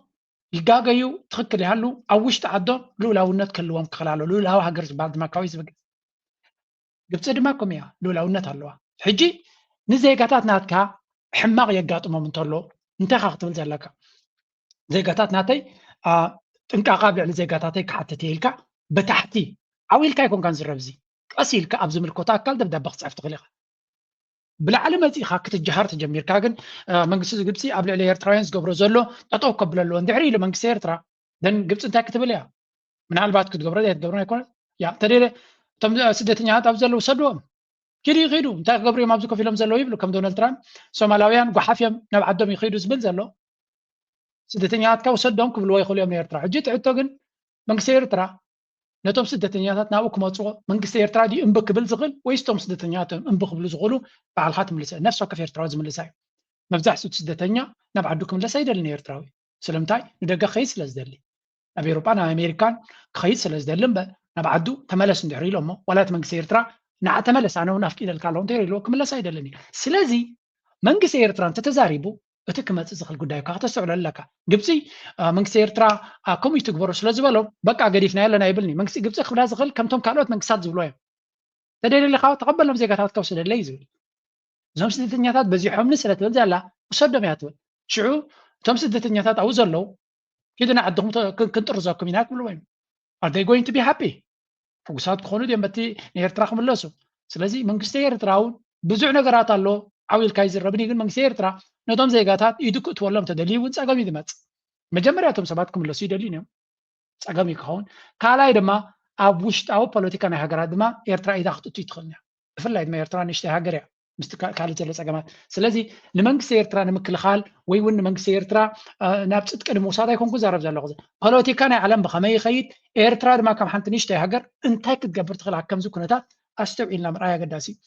ይጋገዩ ትኽክል ይሃሉ ኣብ ውሽጢ ዓዶም ልኡላውነት ክህልዎም ክኽእል ኣሎ። ልኡላዊ ሃገር ዝበሃል ድማ ካብኡ እዩ ዝብገስ። ግብፂ ድማ ከምኡ እያ፣ ልኡላውነት ኣለዋ። ሕጂ ንዜጋታት ናትካ ሕማቕ የጋጥሞም እንተሎ እንታይ ኢኻ ክትብል ዘለካ? ዜጋታት ናተይ ጥንቃቐ ኣብ ልዕሊ ዜጋታተይ ክሓትት እየ ኢልካ ብታሕቲ ዓው ኢልካ ኣይኮንካን ዝረብ። እዚ ቀስ ኢልካ ኣብ ዝምልከቶ ኣካል ደብዳበ ክፅሕፍ ትኽእል ኢኻ። ብላዕሊ መፂእኻ ክትጀሃር ተጀሚርካ ግን መንግስቲ ግብፂ ኣብ ልዕሊ ኤርትራውያን ዝገብሮ ዘሎ ጠጠው ከብሎ ኣለዎ። እንድሕሪ ኢሉ መንግስቲ ኤርትራ ደን ግብፂ እንታይ ክትብል እያ? ምናልባት ክትገብሮ እያ ትገብሮ ኣይኮነ እያ ተደለ እቶም ስደተኛታት ኣብ ዘለዉ ሰድዎም ኪዱ ይኺዱ እንታይ ክገብሩ እዮም ኣብዚ ኮፍ ኢሎም ዘለዉ ይብሉ። ከም ዶናልድ ትራምፕ ሶማላውያን ጓሓፍ እዮም ናብ ዓዶም ይኺዱ ዝብል ዘሎ ስደተኛታትካ ውሰዶም ክብልዎ ይኽእሉ እዮም ንኤርትራ። ሕጂ ትሕቶ ግን መንግስቲ ኤርትራ ነቶም ስደተኛታት ናብኡ ክመፅዎ መንግስቲ ኤርትራ ድዩ እምቢ ክብል ዝኽእል ወይስ እቶም ስደተኛታት እዮም እምቢ ክብሉ ዝኽእሉ? ባዕልካ ትምልሰ ነፍሲ ወከፍ ኤርትራዊ ዝምልሳ እዩ። መብዛሕትኡ ስደተኛ ናብ ዓዱ ክምለስ ኣይደልን ኤርትራዊ። ስለምንታይ? ንደገ ክኸይድ ስለ ዝደሊ። ናብ ኤውሮጳ ናብ ኣሜሪካን ክኸይድ ስለ ዝደሊ እምበር ናብ ዓዱ ተመለስ እንድሕር ኢሎሞ ዋላ እቲ መንግስቲ ኤርትራ ንዓ ተመለስ ኣነ እውን ኣፍቂደልካ ኣለኹ እንተይሉ ክምለስ ኣይደልን እዩ። ስለዚ መንግስቲ ኤርትራ እንተተዛሪቡ እቲ ክመፅእ ዝኽእል ጉዳይ እኳ ከተስተውዕሎ ኣለካ። ግብፂ መንግስቲ ኤርትራ ከምኡ ይትግበሩ ስለ ዝበሎም በቃ ገዲፍና ኣለና ይብልኒ። መንግስቲ ግብፂ ክብላ ዝኽእል ከምቶም ካልኦት መንግስታት ዝብልዎ እዮም። ተደሊኻ ተቐበሎም ዜጋታትካ ውሰደለይ እዩ ዝብል። እዞም ስደተኛታት በዚሖምኒ ስለ ትብል ዘላ ውሰዶም እያ ትብል። ሽዑ እቶም ስደተኛታት ኣብኡ ዘለዉ ኪዱ ንዓድኹም ክንጥርዘኩም ኢና ክብልዎ እዮም። Are they going to be happy? ሕጉሳት ክኾኑ ድዮም በቲ ንኤርትራ ክምለሱ? ስለዚ መንግስቲ ኤርትራ እውን ብዙሕ ነገራት ኣሎ ዓው ኢልካ ይዝረብን እዩ። ግን መንግስቲ ኤርትራ ነቶም ዜጋታት ኢዱ ክእትወሎም ተደልዩ እውን ጸገም እዩ ዝመጽእ። መጀመርያ እቶም ሰባት ክምለሱ ይደልዩ እዮም። ጸገም እዩ ክኸውን። ካልኣይ ድማ ኣብ ውሽጣዊ ፖለቲካ ናይ ሃገራት ድማ ኤርትራ ኢዳ ክትእቱ ትኽእል እያ። ብፍላይ ድማ ኤርትራ ንእሽተይ ሃገር እያ ምስቲ ካልእ ዘሎ ጸገማት። ስለዚ ንመንግስቲ ኤርትራ ንምክልኻል ወይ እውን ንመንግስቲ ኤርትራ ናብ ጽድቂ ንምውሳድ ኣይኮንኩ ዛረብ ዘለኹ። ፖለቲካ ናይ ዓለም ብኸመይ ይኸይድ፣ ኤርትራ ድማ ከም ሓንቲ ንእሽተይ ሃገር እንታይ ክትገብር ትኽእል ኣብ ከምዚ ኩነታት ኣስተውዒልና ምርኣይ ኣገዳሲ እዩ።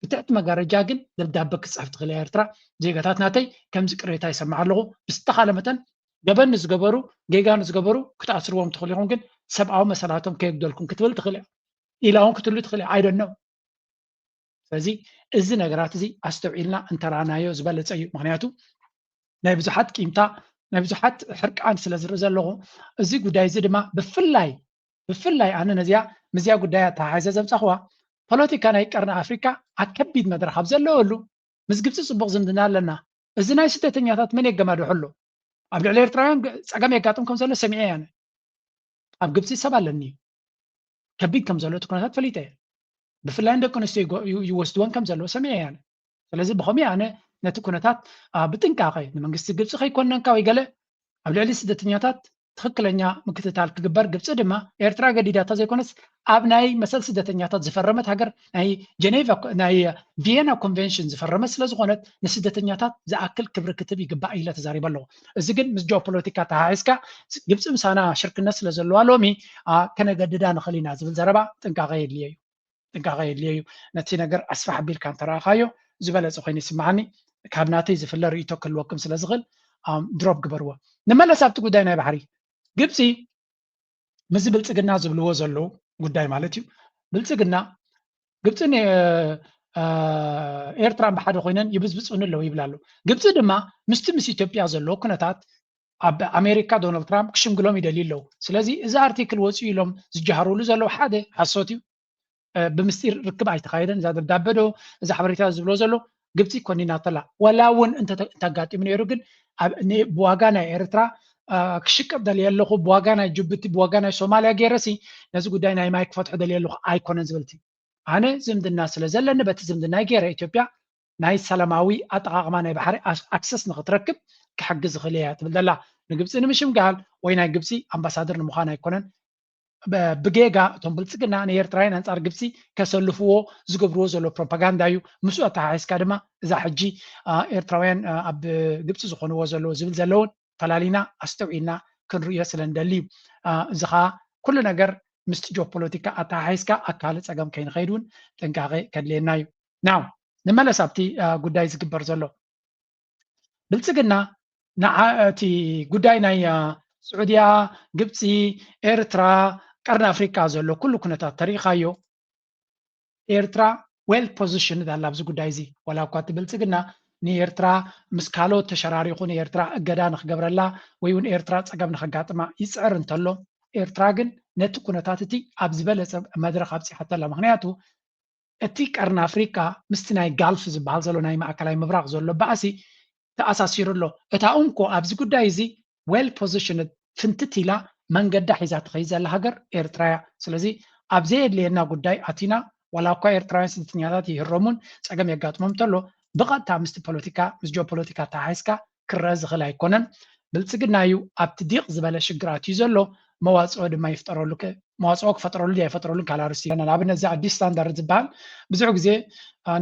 ብትሕቲ መጋረጃ ግን ደብዳበ ክጽሕፍ ትኽእል እያ ኤርትራ። ዜጋታት ናተይ ከምዚ ቅሬታ ይሰምዕ ኣለኹ። ብዝተኻለ መጠን ገበን ንዝገበሩ ጌጋ ንዝገበሩ ክትኣስርዎም ትኽእሉ ኢኹም፣ ግን ሰብኣዊ መሰላቶም ከየጉደልኩም ክትብል ትኽእል እያ። ኢላ እውን ክትህሉ ትኽእል እያ። I don't know። ስለዚ እዚ ነገራት እዚ ኣስተውዒልና እንተራናዮ ዝበለፀ እዩ። ምክንያቱ ናይ ብዙሓት ቂምታ ናይ ብዙሓት ሕርቃን ስለ ዝርኢ ዘለኹ፣ እዚ ጉዳይ እዚ ድማ ብፍላይ ብፍላይ ኣነ ነዚኣ ምስዚኣ ጉዳይ ኣተሓሒዘ ዘምፃኹዋ፣ ፖለቲካ ናይ ቀርኒ ኣፍሪካ ኣብ ከቢድ መድረኽ ኣብ ዘለወሉ፣ ምስ ግብፂ ፅቡቕ ዝምድና ኣለና። እዚ ናይ ስደተኛታት መን የገማድሖ ኣሎ? ኣብ ልዕሊ ኤርትራውያን ጸገም የጋጥም ከም ዘሎ ሰሚዐ እየ ኣነ። ኣብ ግብፂ ሰብ ኣለኒ እዩ። ከቢድ ከም ዘሎ እቲ ኩነታት ፈሊጠ እየ። ብፍላይ ንደቂ ኣንስትዮ ይወስድወን ከም ዘለዎ ሰሚዐ እየ ኣነ። ስለዚ ብኸምኡ ኣነ ነቲ ኩነታት ብጥንቃቐ ንመንግስቲ ግብፂ ከይኮነንካ ወይ ገለ ኣብ ልዕሊ ስደተኛታት ትኽክለኛ ምክትታል ክግበር፣ ግብፂ ድማ ኤርትራ ገዲዳታ ዘይኮነስ ኣብ ናይ መሰል ስደተኛታት ዝፈረመት ሃገር፣ ናይ ጀኔቫ ናይ ቪየና ኮንቨንሽን ዝፈረመት ስለዝኾነት ንስደተኛታት ዝኣክል ክብሪ ክትብ ይግባእ ኢለ ተዛሪበ ኣለኹ። እዚ ግን ምስ ጂኦፖለቲካ ተሓሒዝካ ግብፂ ምሳና ሽርክነት ስለዘለዋ ሎሚ ከነገድዳ ንኽእል ኢና ዝብል ዘረባ ጥንቃቐ የድልዮ እዩ። ጥንቃቐ የድልዮ እዩ። ነቲ ነገር ኣስፋሕ ኣቢልካ እንተረኣኻዮ ዝበለፀ ኮይኑ ይስምዓኒ። ካብ ናተይ ዝፍለ ርእይቶ ክህልወኩም ስለ ዝኽእል ድሮፕ ግበርዎ። ንመለስ ኣብቲ ጉዳይ ናይ ባሕሪ። ግብፂ ምስዚ ብልፅግና ዝብልዎ ዘለዉ ጉዳይ ማለት እዩ። ብልፅግና ግብፅን ኤርትራን ብሓደ ኮይነን ይብፅብፁኒ ኣለዉ ይብል ኣሎ። ግብፂ ድማ ምስቲ ምስ ኢትዮጵያ ዘለዎ ኩነታት ኣብ ኣሜሪካ ዶናልድ ትራምፕ ክሽምግሎም ይደልዩ ኣለዉ። ስለዚ እዚ ኣርቲክል ወፂኡ ኢሎም ዝጀሃርሉ ዘለዉ ሓደ ሓሶት እዩ። ብምስጢር ርክብ ኣይተኻየደን። እዛ ደብዳበ ዶ እዛ ሓበሬታ ዝብሎ ዘሎ ግብፂ ኮኒናቶ ኣላ። ወላ እውን እንተጋጢሙ ነይሩ ግን ብዋጋ ናይ ኤርትራ ክሽቅጥ ደልየ ኣለኹ፣ ብዋጋ ናይ ጅቡቲ ብዋጋ ናይ ሶማልያ ገይረሲ ነዚ ጉዳይ ናይ ማይ ክፈትሖ ደልየ ኣለኹ ኣይኮነን ዝብል እቲ። ኣነ ዝምድና ስለ ዘለኒ በቲ ዝምድናይ ገይረ ኢትዮጵያ ናይ ሰላማዊ ኣጠቓቕማ ናይ ባሕሪ ኣክሰስ ንኽትረክብ ክሕግዝ ዝኽእል እያ ትብል ዘላ። ንግብፂ ንምሽምጋል ወይ ናይ ግብፂ ኣምባሳደር ንምዃን ኣይኮነን። ብጌጋ እቶም ብልፅግና ንኤርትራውያን ኣንፃር ግብፂ ከሰልፍዎ ዝገብርዎ ዘሎ ፕሮፓጋንዳ እዩ። ምስኡ ኣተሓሒዝካ ድማ እዛ ሕጂ ኤርትራውያን ኣብ ግብፂ ዝኾንዎ ዘለዎ ዝብል ዘለውን ፈላሊና ኣስተውዒልና ክንርእዮ ስለ ንደሊ እዩ። እዚ ከዓ ኩሉ ነገር ምስቲ ጂኦፖለቲካ ኣተሓሒዝካ ኣካል ፀገም ከይንኸይድ እውን ጥንቃቐ ከድልየና እዩ። ናው ንመለስ ኣብቲ ጉዳይ ዝግበር ዘሎ ብልፅግና ንዓ እቲ ጉዳይ ናይ ስዑድያ፣ ግብፂ፣ ኤርትራ፣ ቀርኒ ኣፍሪካ ዘሎ ኩሉ ኩነታት ተሪኢኻዮ። ኤርትራ ዌል ፖዚሽንድ ኣላ ኣብዚ ጉዳይ እዚ። ዋላ እኳ እቲ ብልፅግና ንኤርትራ ምስ ካልኦት ተሸራሪኹ ንኤርትራ እገዳ ንክገብረላ ወይ እውን ኤርትራ ፀገም ንከጋጥማ ይፅዕር እንተሎ፣ ኤርትራ ግን ነቲ ኩነታት እቲ ኣብ ዝበለፀ መድረኽ ኣብፂሓቶ ኣላ። ምክንያቱ እቲ ቀርኒ ኣፍሪካ ምስቲ ናይ ጋልፍ ዝበሃል ዘሎ ናይ ማእከላይ ምብራቕ ዘሎ ባእሲ ተኣሳሲሩ ኣሎ። እታ እንኮ ኣብዚ ጉዳይ እዚ ዌል ፖዚሽንድ ፍንትት ኢላ መንገዳ ሒዛ ትኸይድ ዘላ ሃገር ኤርትራ እያ። ስለዚ ኣብ ዘየድልየና ጉዳይ ኣቲና ዋላ እኳ ኤርትራውያን ስደተኛታት ይህረሙን ፀገም የጋጥሞም እንተሎ ብቐጥታ ምስቲ ፖለቲካ ምስ ጂኦፖለቲካ ተሓሒዝካ ክረአ ዝኽእል ኣይኮነን። ብልፅግና እዩ ኣብቲ ዲቕ ዝበለ ሽግር ኣትዩ ዘሎ፣ መዋፅኦ ድማ ይፍጠረሉ መዋፅኦ ክፈጥረሉ ድያ ይፈጥረሉን ካልእ ኣርእስቲ እዩ። ንኣብነት እዚ ኣዲስ ስታንዳርድ ዝበሃል ብዙሕ ግዜ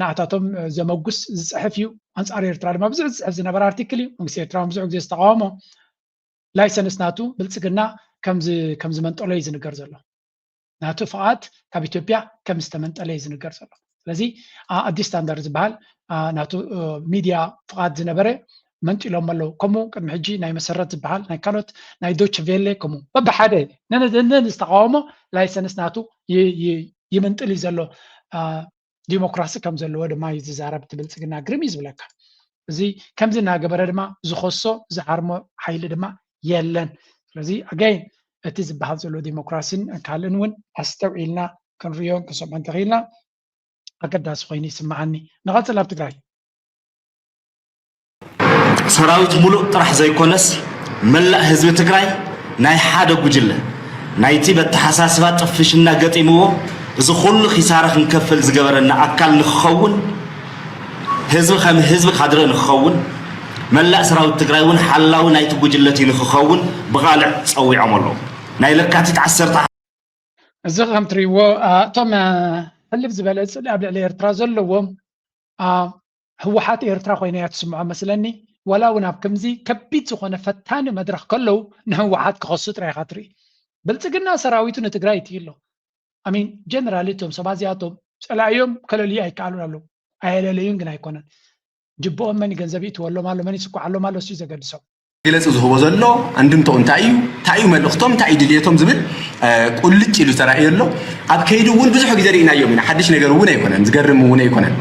ንዓታቶም ዘመጉስ ዝፅሕፍ እዩ። ኣንፃር ኤርትራ ድማ ብዙሕ ዝፅሕፍ ዝነበረ ኣርቲክል እዩ። መንግስቲ ኤርትራ እውን ብዙሕ ግዜ ዝተቃወሞ ላይሰንስ ናቱ ብልፅግና ከም ዝመንጠሎ እዩ ዝንገር ዘሎ። ናቱ ፍቓድ ካብ ኢትዮጵያ ከም ዝተመንጠለ እዩ ዝንገር ዘሎ። ስለዚ ኣዲስ ስታንዳርድ ዝበሃል ናቱ ሚድያ ፍቓድ ዝነበረ መንጢሎም ኣለዉ። ከምኡ ቅድሚ ሕጂ ናይ መሰረት ዝበሃል ናይ ካልኦት ናይ ዶች ቬሌ ከምኡ በብሓደ ነን ዝተቃወሞ ላይሰንስ ናቱ ይምንጥል እዩ ዘሎ። ዲሞክራሲ ከም ዘለዎ ድማ እዩ ዝዛረብ እቲ ብልፅግና። ግርም እዩ ዝብለካ። እዚ ከምዚ እናገበረ ድማ ዝኸሶ ዝሃርሞ ሓይሊ ድማ የለን። ስለዚ ኣጋይን እቲ ዝበሃል ዘሎ ዲሞክራሲን ካልእን እውን ኣስተውዒልና ክንሪዮን ክንሰምዖ እንተኽኢልና ኣገዳሲ ኮይኑ ይስምዓኒ። ንቐፅል ኣብ ትግራይ። ሰራዊት ሙሉእ ጥራሕ ዘይኮነስ መላእ ህዝቢ ትግራይ ናይ ሓደ ጉጅለ ናይቲ በተሓሳስባ ጥፍሽና ገጢምዎ እዚ ኩሉ ኪሳራ ክንከፍል ዝገበረና ኣካል ንክኸውን ህዝቢ ከም ህዝቢ ካድረ ንክኸውን መላእ ሰራዊት ትግራይ እውን ሓላዊ ናይቲ ጉጅለ እቲ ንክኸውን ብቓልዕ ፀዊዖም ኣለዉ። ናይ ለካቲት ዓሰርተ እዚ ከም ትሪእዎ እቶም ሕልፍ ዝበለ ፅልኢ ኣብ ልዕሊ ኤርትራ ዘለዎም ህወሓት ኤርትራ ኮይና እያ ትስምዖ መስለኒ። ዋላ እውን ኣብ ከምዚ ከቢድ ዝኾነ ፈታኒ መድረኽ ከለዉ ንህወሓት ክኸሱ ጥራይ ኢኻ ትርኢ። ብልፅግና ሰራዊቱ ንትግራይ ይትዩ ኣሎ። ኣሚን ጀነራል እቶም ሰባት እዚኣቶም ፀላእዮም ከለልዩ ኣይከኣሉን ኣለዉ። ኣየለለዩን ግን ኣይኮነን። ጅብኦም መን ገንዘብ ይእትወሎም ኣሎ መን ይስኳዓሎም ኣሎ እሱ ዘገድሶም። መግለፂ ዝህቦ ዘሎ፣ ኣንድምተኡ እንታይ እዩ፣ እንታይ እዩ መልእኽቶም፣ እንታይ እዩ ድልየቶም ዝብል ቁልጭ ኢሉ ተራእዮ ኣሎ። ኣብ ከይዲ እውን ብዙሕ ግዜ ርኢናዮም ኢና። ሓድሽ ነገር እውን ኣይኮነን፣ ዝገርም እውን ኣይኮነን።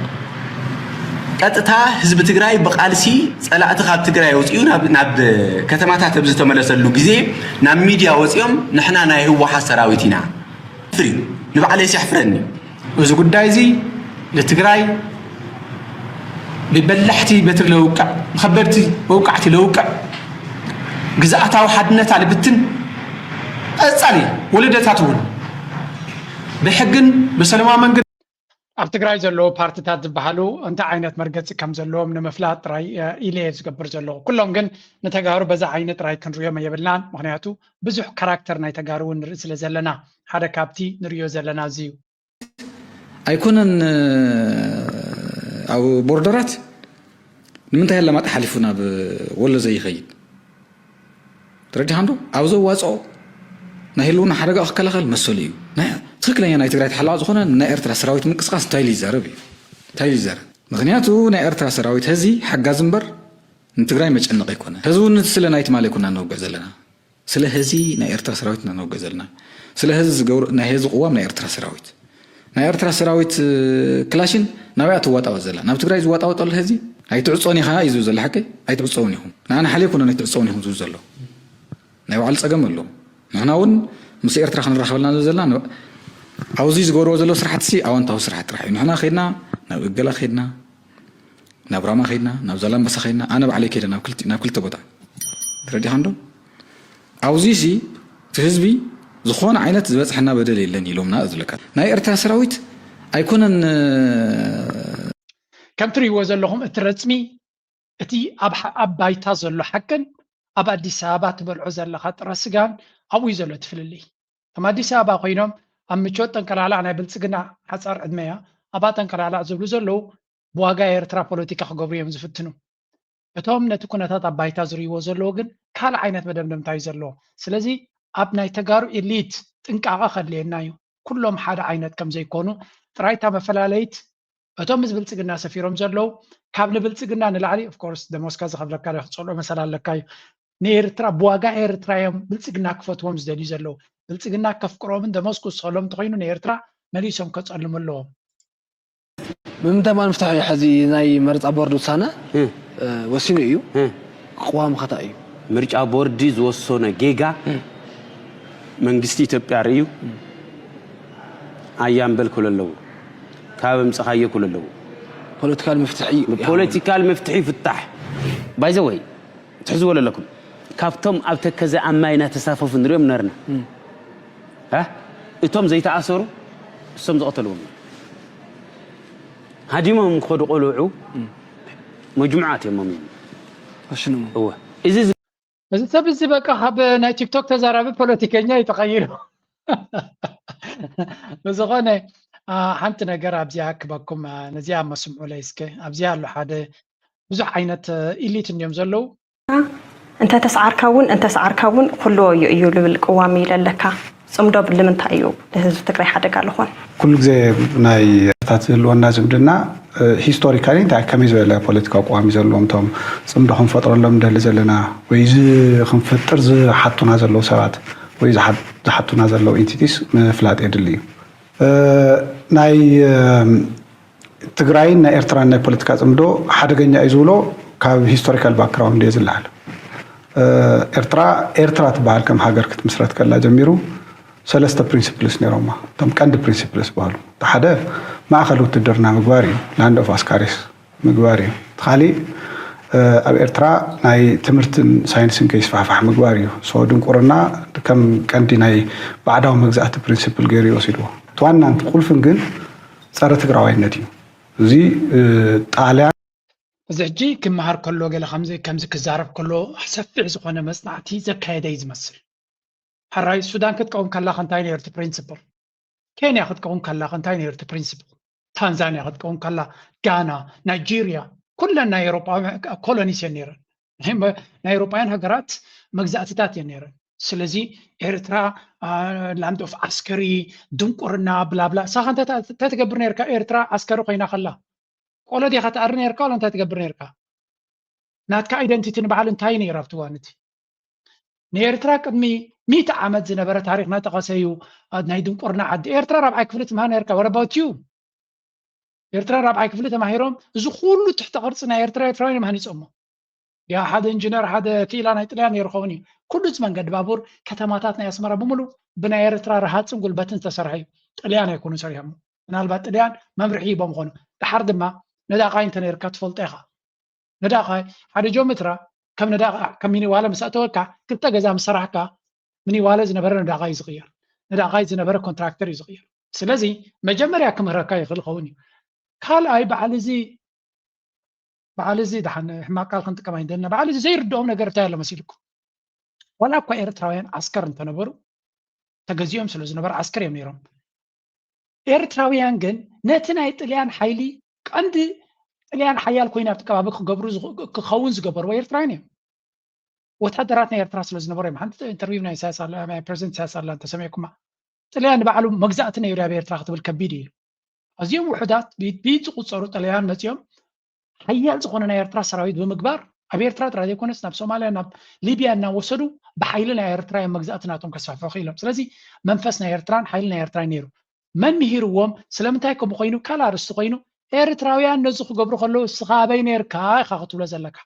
ቀጥታ ህዝቢ ትግራይ ብቃልሲ ጸላእቲ ካብ ትግራይ ኣውፂኡ ናብ ከተማታት ኣብ ዝተመለሰሉ ግዜ ናብ ሚድያ ወፂኦም ንሕና ናይ ህወሓት ሰራዊት ኢና። ፍሪ ንባዕለይስ የሕፍረኒ። እዚ ጉዳይ እዚ ንትግራይ ብበላሕቲ በትሪ ለውቅዕ፣ ብኸበድቲ መውቃዕቲ ለውቅዕ፣ ግዝኣታዊ ሓድነታ ልብትን ቀጻሊ ወለዶታት እውን ብሕግን ብሰላማዊ መንገዲ ኣብ ትግራይ ዘለዉ ፓርትታት ዝበሃሉ እንታይ ዓይነት መርገፂ ከም ዘለዎም ንምፍላጥ ጥራይ ኢለ እየ ዝገብር ዘለኹ። ኩሎም ግን ንተጋሩ በዛ ዓይነት ጥራይ ክንሪኦም የብልናን። ምክንያቱ ብዙሕ ካራክተር ናይ ተጋሩ እውን ንርኢ ስለ ዘለና ሓደ ካብቲ ንሪኦ ዘለና እዚ እዩ። ኣይኮነን ኣብ ቦርደራት ንምንታይ ኣለማጣ ሓሊፉ ናብ ወሎ ዘይኸይድ? ተረዲኻ ዶ? ኣብ ዘዋፅኦ ናይ ህልውና ሓደጋ ክከላኸል መሰሉ እዩ። ትክክለኛ ናይ ትግራይ ተሓላቂ ዝኾነ ናይ ኤርትራ ሰራዊት ምንቅስቃስ እንታይ ኢሉ ይዛረብ እዩ? እንታይ ኢሉ ይዛረብ? ምክንያቱ ናይ ኤርትራ ሰራዊት ሀዚ ሓጋዚ እምበር ንትግራይ መጨነቂ ኣይኮነ። ሀዚ እውን ስለ ናይ ትማሊ ኣይኮና ነውግዕ ዘለና። ስለ ሀዚ ናይ ኤርትራ ሰራዊት ኢና ነውግዕ ዘለና። ስለ ሀዚ ዝገብሩ ናይ ሀዚ ቅዋም ናይ ኤርትራ ሰራዊት ናይ ኤርትራ ሰራዊት ክላሽን ናበይ ትዋጣወጥ ዘላ? ናብ ትግራይ ዝዋጣወጠሉ ሀዚ ኣይትዕጾን ኢኻ እዩ ዝብል ዘሎ ሓቀይ። ኣይትዕጸውን ኢኹም። ንኣና ሓልየ ኮነ ኣይትዕጸውን ኢኹም ዝብል ዘሎ ናይ ባዕሉ ጸገም ኣሎ። ንሕና እውን ምስ ኤርትራ ክንራኸበልና ዘለና ኣብዚ ዝገብርዎ ዘሎ ስራሕቲ ሲ ኣወንታዊ ስራሕ ጥራሕ እዩ። ንሕና ከድና ናብ እገላ ከድና ናብ ራማ ከይድና ናብ ዛላምበሳ ከይድና ኣነ ባዕለይ ከይደ ናብ ክልተ ናብ ክልተ ቦታ ተረዲኻ እንዶ ኣብዚ ሲ እቲ ህዝቢ ዝኾነ ዓይነት ዝበፅሐና በደል የለን ኢሎምና ዝብለካ ናይ ኤርትራ ሰራዊት ኣይኮነን ከም ትርእይዎ ዘለኹም እቲ ረፅሚ እቲ ኣብ ኣብ ባይታ ዘሎ ሓቅን ኣብ ኣዲስ ኣበባ ትበልዖ ዘለኻ ጥረ ስጋን ኣብኡ እዩ ዘሎ እቲ ፍልልይ ከም ኣዲስ ኣበባ ኮይኖም ኣብ ምቾት ጠንቀላዕላዕ ናይ ብልፅግና ሓፃር ዕድመ እያ ኣብኣ ጠንቀላዕላዕ ዝብሉ ዘለዉ ብዋጋ ኤርትራ ፖለቲካ ክገብሩ እዮም ዝፍትኑ። እቶም ነቲ ኩነታት ኣብ ባይታ ዝርእይዎ ዘለዉ ግን ካልእ ዓይነት መደምደምታ እዩ ዘለዎ። ስለዚ ኣብ ናይ ተጋሩ ኢሊት ጥንቃቐ ከድልየና እዩ። ኩሎም ሓደ ዓይነት ከም ዘይኮኑ ጥራይ እታ መፈላለይት እቶም ምስ ብልፅግና ሰፊሮም ዘለዉ ካብ ንብልፅግና ንላዕሊ ኦፍኮርስ ደሞዝካ ዝኸፍለካ ዶ ክፀልኦ መሰል ኣለካ እዩ። ንኤርትራ ብዋጋ ኤርትራ እዮም ብልፅግና ክፈትዎም ዝደልዩ ዘለዉ። ብልፅግና ከፍቅሮምን ደሞዝ ክውስኸሎም እንተኾይኑ ንኤርትራ መሊሶም ከፀልሙ ኣለዎም። ብምንታይ ማን ፍትሑ እዩ ሕዚ ናይ መረፃ ቦርድ ውሳነ ወሲኑ እዩ ቅዋምኻ እንታይ እዩ? ምርጫ ቦርዲ ዝወሰኖ ጌጋ መንግስቲ ኢትዮጵያ ርእዩ ኣያ እምበል ክብሎ ኣለዎ። ካብ ኣምፀኻዮ ክብሎ ኣለዎ። ፖለቲካል መፍትሒ ፖለቲካል መፍትሒ ይፍታሕ። By the way ትሕዝዎ ለለኩም ካብቶም ኣብ ተከዘ ኣብ ማይ እናተሳፈፉ ንሪኦም ነርና። እቶም ዘይተኣሰሩ እሶም ዝቐተልዎም እዮም። ሃዲሞም ክኸዱ ቆልዑ መጅሙዓት እዮም እዮም። እወ እዚ እዚ ሰብ እዚ በቃ ካብ ናይ ቲክቶክ ተዛራቢ ፖለቲከኛ እዩ ተቐይሩ። ብዝኾነ ሓንቲ ነገር ኣብዚኣ ክበኩም ነዚኣ መስምዑለይ እስከ ኣብዚኣ ኣሎ ሓደ ብዙሕ ዓይነት ኢሊት እንዲዮም ዘለዉ እንተተስዓርካ እውን እንተስዓርካ እውን ኩሉ ወዮ እዩ ልብል ቅዋም ኢለ ኣለካ። ፅምዶ ብምንታይ እዩ ንህዝቢ ትግራይ ሓደጋ ልኾን? ኩሉ ግዜ ናይ ታት ዝህልወና ዝምድና ሂስቶሪካሊ እንታይ ከመይ ዝበለ ፖለቲካዊ ቅዋም እዩ ዘለዎም እቶም ፅምዶ ክንፈጥረሎም ንደሊ ዘለና ወይ እዚ ክንፈጥር ዝሓቱና ዘለዉ ሰባት ወይ ዝሓቱና ዘለዉ ኢንቲቲስ ምፍላጥ የድሊ እዩ። ናይ ትግራይን ናይ ኤርትራን ናይ ፖለቲካ ፅምዶ ሓደገኛ እዩ ዝብሎ ካብ ሂስቶሪካል ባክግራውንድ እየ ዝለዓል። ኤርትራ ኤርትራ ትበሃል ከም ሃገር ክትምስረት ከላ ጀሚሩ ሰለስተ ፕሪንስፕልስ ነይሮማ። እቶም ቀንዲ ፕሪንስፕልስ ዝበሃሉ እቲ ሓደ ማእኸል ውትድርና ምግባር እዩ፣ ላንድ ኦፍ ኣስካሪስ ምግባር እዩ። እቲ ካሊእ ኣብ ኤርትራ ናይ ትምህርትን ሳይንስን ከይስፋሕፋሕ ምግባር እዩ። ሶ ድንቁርና ከም ቀንዲ ናይ ባዕዳዊ መግዛእቲ ፕሪንስፕል ገይሩ እዩ ወሲድዎ። እቲ ዋናን እቲ ቁልፍን ግን ፀረ ትግራዋይነት እዩ። እዚ ጣልያን እዚ ሕጂ ክመሃር ከሎ ገለ ከምዚ ከምዚ ክዛረብ ከሎ ሰፊሕ ዝኾነ መጽናዕቲ ዘካየደ እዩ ዝመስል። ሕራይ ሱዳን ክትቀውም ከላኸ እንታይ ነይሩ እቲ ፕሪንስፕል? ኬንያ ክትቀውም ከላኸ እንታይ ነይሩ እቲ ፕሪንስፕል? ታንዛንያ ክትቀውም ከላ፣ ጋና፣ ናይጄርያ ኩለን ናይ ኤውሮጳውያን ኮሎኒስ እየን ነይረን። ናይ ኤውሮጳውያን ሃገራት መግዛእትታት እየን ነይረን። ስለዚ ኤርትራ ላንድ ኦፍ ዓስከሪ ድንቁርና ብላብላ። ንስኻ እንታይ ትገብር ነርካ ኤርትራ ዓስከሪ ኮይና ከላ? ቆሎ ዲኻ ትኣሪ ነርካ ዋላ እንታይ ትገብር ነርካ? ናትካ identity ንባዕሉ እንታይ ነይሩ ኣብቲ እዋን እቲ? ንኤርትራ ቅድሚ ሚእቲ ዓመት ዝነበረ ታሪኽ እናጠቐሰ እዩ። ኣ፣ ናይ ድንቁርና ዓዲ ኤርትራ ራብዓይ ክፍሊ ትምሃር ነርካ። What about you? ኤርትራ ራብዓይ ክፍሊ ተማሂሮም፣ እዚ ኩሉ ትሕተ ቅርጺ ናይ ኤርትራ ኤርትራውያን እዮም ሃኒጾሞ። ያ ሓደ ኢንጂነር፣ ሓደ ክኢላ ናይ ጥልያን ነይሩ ኸውን እዩ። ኩሉ እዚ መንገዲ ባቡር፣ ከተማታት ናይ ኣስመራ ብምሉእ ብናይ ኤርትራ ረሃጽን ጉልበትን ዝተሰርሐ እዩ። ጥልያን ኣይኮኑን ሰሪሖሞ። ምናልባት ጥልያን መምርሒ ሂቦም ኾኑ። ድሓር ድማ ነዳቓይ እንተ ነይርካ ትፈልጦ ኢኻ። ነዳቓይ ሓደ ጆሜትራ ከም ነዳቓ፣ ከም ሚኒዋለ ምስ ኣተወካ፣ ክልተ ገዛ ምስ ሰራሕካ፣ ሚኒዋለ ዝነበረ ነዳቓይ እዩ ዝቕየር። ነዳቓይ ዝነበረ ኮንትራክተር እዩ ዝቕየር። ስለዚ መጀመርያ ክምህረካ ይኽእል ይኸውን እዩ። ካልኣይ በዓል እዚ፣ በዓል እዚ ደሓን ሕማቕ ቃል ክንጥቀም ኣይንደልና። በዓል እዚ ዘይርድኦም ነገር እንታይ ኣሎ መሲልኩም? ዋላ እኳ ኤርትራውያን ዓስከር እንተነበሩ፣ ተገዚኦም ስለ ዝነበሩ ዓስከር እዮም ነይሮም። ኤርትራውያን ግን ነቲ ናይ ጥልያን ሓይሊ፣ ቀንዲ ጥልያን ሓያል ኮይኑ ኣብቲ ከባቢ ክገብሩ ዝኽ-፣ ክኸውን ዝገበርዎ ኤርትራውያን እዮም። ወታደራት ናይ ኤርትራ ስለ ዝነበሩ እዮም። ሓንቲ ኢንተርቪው ናይ ኢሳያስ ኣላ፣ ናይ ፕረዚደንት ኢሳያስ ኣላ እንተሰሚዕኩማ፣ ጥልያን ንባዕሉ መግዛእቲ ነይሩ ኣብ ኤርትራ ክትብል ከቢድ እዩ ኢሉ። ኣዝዮም ውሑዳት ብኢድ ብኢድ ዝቑጸሩ ጥልያን መጺኦም ሓያል ዝኾነ ናይ ኤርትራ ሰራዊት ብምግባር ኣብ ኤርትራ ጥራይ ዘይኮነስ ናብ ሶማልያ፣ ናብ ሊብያ እናወሰዱ ብሓይሊ ናይ ኤርትራ እዮም መግዛእቲ ናቶም ከስፋሕፍሑ ክኢሎም። ስለዚ መንፈስ ናይ ኤርትራን ሓይሊ ናይ ኤርትራን ነይሩ። መን ምሂርዎም? ስለምንታይ ከምኡ ኮይኑ? ካልእ ኣርእስቲ ኮይኑ፣ ኤርትራውያን ነዚ ክገብሩ ከለዉ እስኻ ኣበይ ነይርካ ኢኻ ክትብሎ ዘለካ።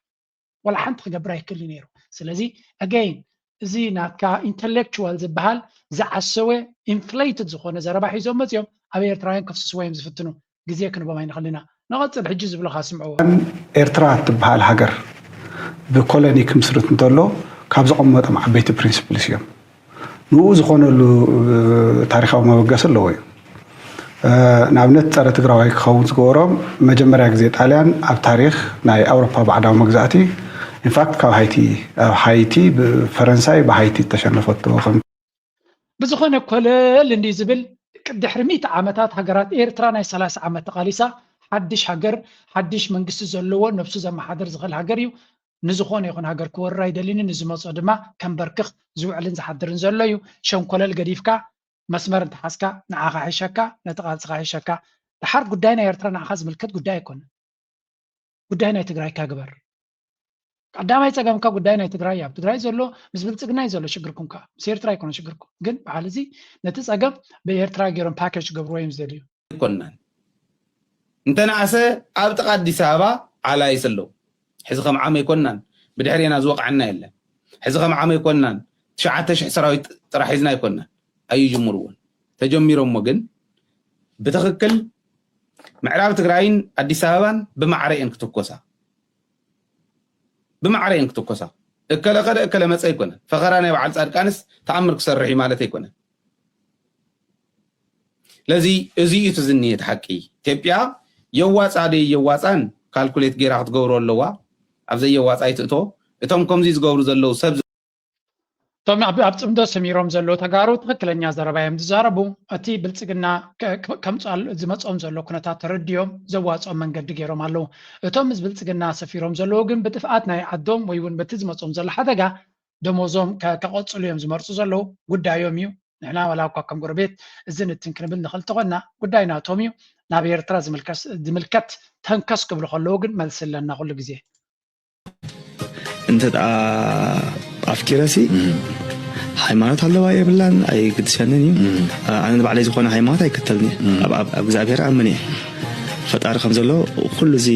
ዋላ ሓንቲ ክገብር ኣይክእልን ነይሩ። ስለዚ ኣገይን እዚ ናትካ ኢንተሌክቹዋል ዝበሃል ዝዓሰወ ኢንፍሌትድ ዝኾነ ዘረባ ሒዞም መፂኦም ኣብ ኤርትራውያን ከፍስስዎ እዮም ዝፍትኑ። ግዜ ክንቦም ኣይንኽእል ኢና። ንቐፅል፣ ሕጂ ዝብሉኻ ስምዕዎ። ኤርትራ ትበሃል ሃገር ብኮሎኒ ክምስርት እንተሎ ካብ ዘቐመጦም ዓበይቲ ፕሪንስፕልስ እዮም። ንኡ ዝኾነሉ ታሪኻዊ መበገሲ ኣለዎ እዩ። ንኣብነት ጸረ ትግራዋይ ክኸውን ዝገበሮም መጀመርያ ግዜ ጣልያን ኣብ ታሪኽ ናይ ኣውሮፓ ባዕዳዊ መግዛእቲ ኢንፋክት ካብ ሃይቲ ኣብ ሃይቲ ብፈረንሳይ ብሃይቲ ዝተሸነፈቶ ከም ብዝኾነ ኮለል እንዲ ዝብል ድሕሪ ሚእቲ ዓመታት ሃገራት ኤርትራ ናይ ሰላሳ ዓመት ተቓሊሳ ሓድሽ ሃገር ሓድሽ መንግስቲ ዘለዎ ነብሱ ዘመሓድር ዝኽእል ሃገር እዩ። ንዝኾነ ይኹን ሃገር ክወርር ኣይደልንን። ንዝመጾ ድማ ከንበርክኽ ዝውዕልን ዝሓድርን ዘሎ እዩ። ሸንኮለል ገዲፍካ መስመር እንተሓዝካ ንዓኻ ይሕሸካ፣ ነቲ ቃልስኻ ይሕሸካ። ድሓር ጉዳይ ናይ ኤርትራ ንዓኻ ዝምልከት ጉዳይ ኣይኮነን። ጉዳይ ናይ ትግራይካ ግበር። ቀዳማይ ጸገምካ ጉዳይ ናይ ትግራይ እዩ። ኣብ ትግራይ ዘሎ ምስ ብልጽግና እዩ ዘሎ ሽግርኩም። ከኣ ምስ ኤርትራ ኣይኮነ ሽግርኩም። ግን በዓል እዚ ነቲ ጸገም ብኤርትራ ገይሮም ፓኬጅ ክገብርዎ እዮም ዝደልዩ። ኣይኮናን። እንተነኣሰ ኣብ ጥቓ ኣዲስ ኣበባ ዓላይስ ኣለዉ። ሕዚ ከም ዓመ ኣይኮናን። ብድሕሬና ዝወቕዓና የለን። ሕዚ ከም ዓመ ኣይኮናን። ትሽዓተ ሽሕ ሰራዊት ጥራሕ ሒዝና ኣይኮናን። ኣይጅምርዎን። ተጀሚሮሞ ግን ብትኽክል ምዕራብ ትግራይን ኣዲስ ኣበባን ብማዕረ እየን ክትኮሳ። ብማዕረ እየን ክትኮሳ። እከለ ከደ እከለ መፀ ኣይኮነን። ፈኸራ ናይ በዓል ፃድቃንስ ተኣምር ክሰርሕ እዩ ማለት ኣይኮነን። ለዚ እዚ እዩ እቲ ዝኒሄ እቲ ሓቂ። ኢትዮጵያ የዋፃ ዶ የዋፃን ካልኩሌት ገይራ ክትገብሮ ኣለዋ። ኣብ ዘየዋፃ ኣይትእቶ። እቶም ከምዚ ዝገብሩ ዘለዉ ሰብ እቶም ኣብ ኣብ ጽምዶ ሰሚሮም ዘለዉ ተጋሩ ትኽክለኛ ዘረባ እዮም ዝዛረቡ። እቲ ብልጽግና ከ- ከ- ከምጽኣሉ ዝመጽኦም ዘሎ ኩነታት ተረዲኦም ዘዋጽኦም መንገዲ ገይሮም ኣለዉ። እቶም ምስ ብልጽግና ሰፊሮም ዘለዉ ግን ብጥፍኣት ናይ ዓዶም ወይ እውን በቲ ዝመጽኦም ዘሎ ሓደጋ ደሞዞም ከ- ከቐጽሉ እዮም ዝመርጹ ዘለዉ። ጉዳዮም እዩ። ንሕና ዋላ እኳ ከም ጎረቤት እዚ ንትን ክንብል ንኽእል እንተኾንና ጉዳይ ናቶም እዩ። ናብ ኤርትራ ዝምልከስ- ዝምልከት ተንከስ ክብሉ ከለዉ ግን መልሲ ኣለና ኩሉ ግዜ። እንተ ደኣ ኣፍቂረሲ ሃይማኖት ኣለዋ የብላን ኣይግድሰንን እዩ። ኣነ ንባዕለይ ዝኾነ ሃይማኖት ኣይከተልን እየ። ኣብ- ኣብ ኣብ እግዚኣብሔር ኣምን እየ። ፈጣሪ ከም ዘሎ ኩሉ እዚ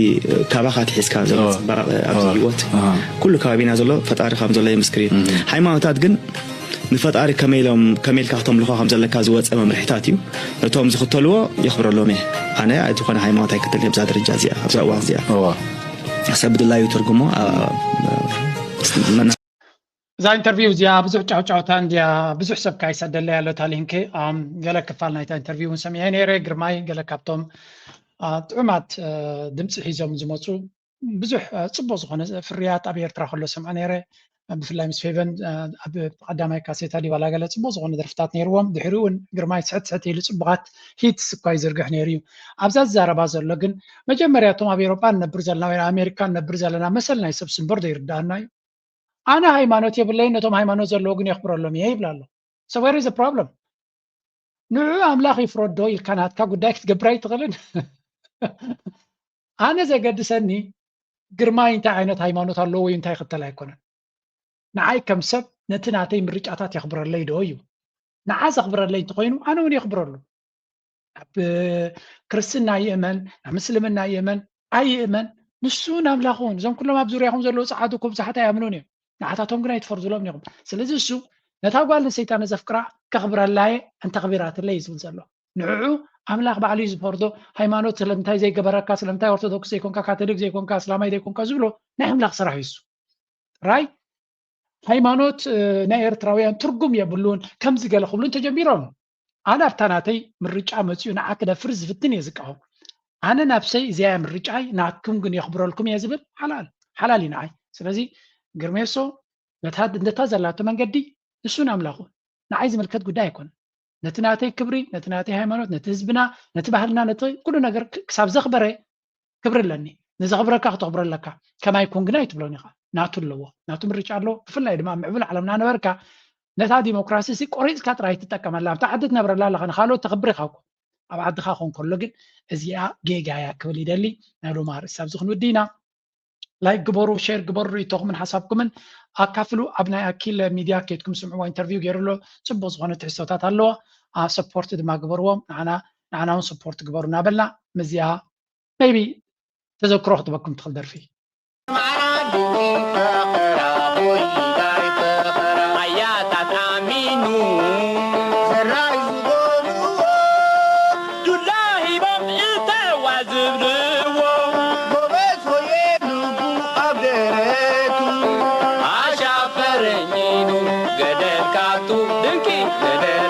ካባኻ ትሒዝካ ዘሎ ኣዎ። ጽባቐ ኣብዚ ኣዎ። ህይወት ኣዎ። ኩሉ ከባቢና ዘሎ ፈጣሪ ከም ዘሎ የምስክር እዩ። ሃይማኖታት ግን ንፈጣሪ ከመይ ኢሎም ከመይ ኢልካ ክተምልኾ ከም ዘለካ ዝወፀ መምርሒታት እዩ። እቶም ዝኽተልዎ የኽብረሎም እየ። ኣነ ዝኾነ ሃይማኖት ኣይክተልን እየ ኣብዛ ደረጃ እዚኣ ኣብዛ እዋን እዚኣ። ኣዎ። ሰብ ብድላዩ ይተርጉሞ። ኣ- መና- እዛ ኢንተርቪው እዚኣ ብዙሕ ጫውጫውታ እንድያ፣ ብዙሕ ሰብ ካይሰደለይ ኣሎ እታ ሊንክ። ኣም፣ ገለ ክፋል ናይታ ኢንተርቪው እውን ሰሚዐ ነይረ። ግርማይ ገለ ካብቶም ኣ፣ ጥዑማት ኣ፣ ድምፂ ሒዞም ዝመፁ ብዙሕ አ፣ ፅቡቅ ዝኾነ ፍርያት ኣብ ኤርትራ ከሎ ሰምዐ ነይረ። ብፍላይ ምስ ፌቨን አ፣ ኣብ ቀዳማይ ካሴታ ድዩ ዋላ ገለ ፅቡቅ ዝኾነ ደርፍታት ነይርዎም። ድሕሪኡ እውን ግርማይ ስሕት ስሕት ኢሉ ፅቡቃት ሂትስ እኳ ይዝርግሕ ነይሩ እዩ። ኣብዛ ዝዛረባ ዘሎ ግን መጀመርያ እቶም ኣብ ኤውሮጳ ንነብር ዘለና ወይ ኣሜሪካ ንነብር ዘለና መሰል ናይ ሰብ ስንበር ዘይርዳኣና እዩ። ኣነ ሃይማኖት የብለይን፣ ነቶም ሃይማኖት ዘለዎ ግን የኽብረሎም እየ ይብል ኣሎ። So where is the problem? ንዑ ኣምላኽ ይፍረዶ ኢልካ ናትካ ጉዳይ ክትገብር ኣይትኽእልን። ኣነ ዘገድሰኒ ግርማይ እንታይ ዓይነት ሃይማኖት ኣለዎ ወይ እንታይ ይኽተል ኣይኮነን። ንዓይ ከም ሰብ ነቲ ናተይ ምርጫታት የኽብረለይ ዶ እዩ? ንዓ ዘኽብረለይ እንተኾይኑ ኣነ እውን የኽብረሉ። ኣብ ክርስትና ይእመን፣ ኣብ ምስልምና ይእመን ኣይእመን፣ ንሱ ንኣምላኹ እውን። እዞም ኩሎም ኣብ ዙርያኹም ዘለዉ ጸዓዱ እኮ ብዙሓት ኣይኣምኑን እዮም። ንዓታቶም ግን ኣይትፈርዱሎም ኢኹም። ስለዚ እሱ ነታ ጓል ኣንስተይቲ ኣነ ዘፍቅራ ከኽብረላ እየ፣ እንተኽቢራትለይ እዩ ዝብል ዘሎ። ንዕዑ ኣምላኽ ባዕሉ እዩ ዝፈርዶ። ሃይማኖት ስለምንታይ ዘይገበረካ፣ ስለምንታይ ኦርቶዶክስ ዘይኮንካ፣ ካቶሊክ ዘይኮንካ፣ እስላማይ ዘይኮንካ ዝብሎ ናይ ኣምላኽ ስራሕ እዩ እሱ። ጥራይ ሃይማኖት ናይ ኤርትራውያን ትርጉም የብሉን ከምዚ ገለ ክብሉ እንተጀሚሮም ኣነ ኣብታ ናተይ ምርጫ መፅኡ ንዓ ክደፍር ዝፍትን እየ ዝቃወም። ኣነ ናብሰይ እዚኣ ምርጫይ ናትኩም ግን የኽብረልኩም እየ ዝብል ሓላል ሓላል እዩ ንዓይ። ስለዚ ግርሜሶ ነታ ዘለቶ መንገዲ ንሱን ኣምላኹ ንዓይ ዝምልከት ጉዳይ ኣይኮነን። ነቲ ናተይ ክብሪ፣ ነቲ ናተይ ሃይማኖት፣ ነቲ ህዝብና፣ ነቲ ባህልና፣ ነቲ ኩሉ ነገር ክሳብ ዘኽበረ ክብሪ ኣለኒ። ንዘኽብረካ ክተኽብሮ ኣለካ። ከማይ ኩን ግን ኣይትብሎን ኢኻ። ናቱ ኣለዎ፣ ናቱ ምርጫ ኣለዎ። ብፍላይ ድማ ኣብ ምዕቡል ዓለምና ነበርካ ነታ ዲሞክራሲ ሲ ቆሪፅካ ጥራይ ትጠቀመላ። ኣብታ ዓዲ ትነብረላ ኣለኻ፣ ንኻልኦት ተኽብር ኢኻ እኮ። ኣብ ዓድኻ ኾን ከሎ ግን እዚኣ ጌጋ እያ ክብል ይደሊ። ናይ ሎማ ርእሲ ኣብዚ ክንውዲ ኢና። ላይክ ግበሩ፣ ሼር ግበሩ፣ ርእይቶኹምን ሓሳብኩምን ኣካፍሉ። ኣብ ናይ ኣኪል ሚድያ ኬድኩም ስምዕዎ፣ ኢንተርቪው ገይሩ ኣሎ። ፅቡቅ ዝኾነ ትሕዝቶታት ኣለዎ። ሰፖርት ድማ ግበርዎም። ንዓና ንዓና እውን ሰፖርት ግበሩ እናበልና ምዚኣ ሜይቢ ተዘክሮ ክትበኩም ትኽእል ደርፊ። ኣያታት ኣሚኑ ዘራይ ዝጎድዎ ዱላ ሂቦም እተዋ ዝብልዎ ጎበዝ ሆየ ልቡ ኣብ ደረቱ ኣሻፈረኝ ኢሉ ገደል ካብቱ ድንቂ ገደል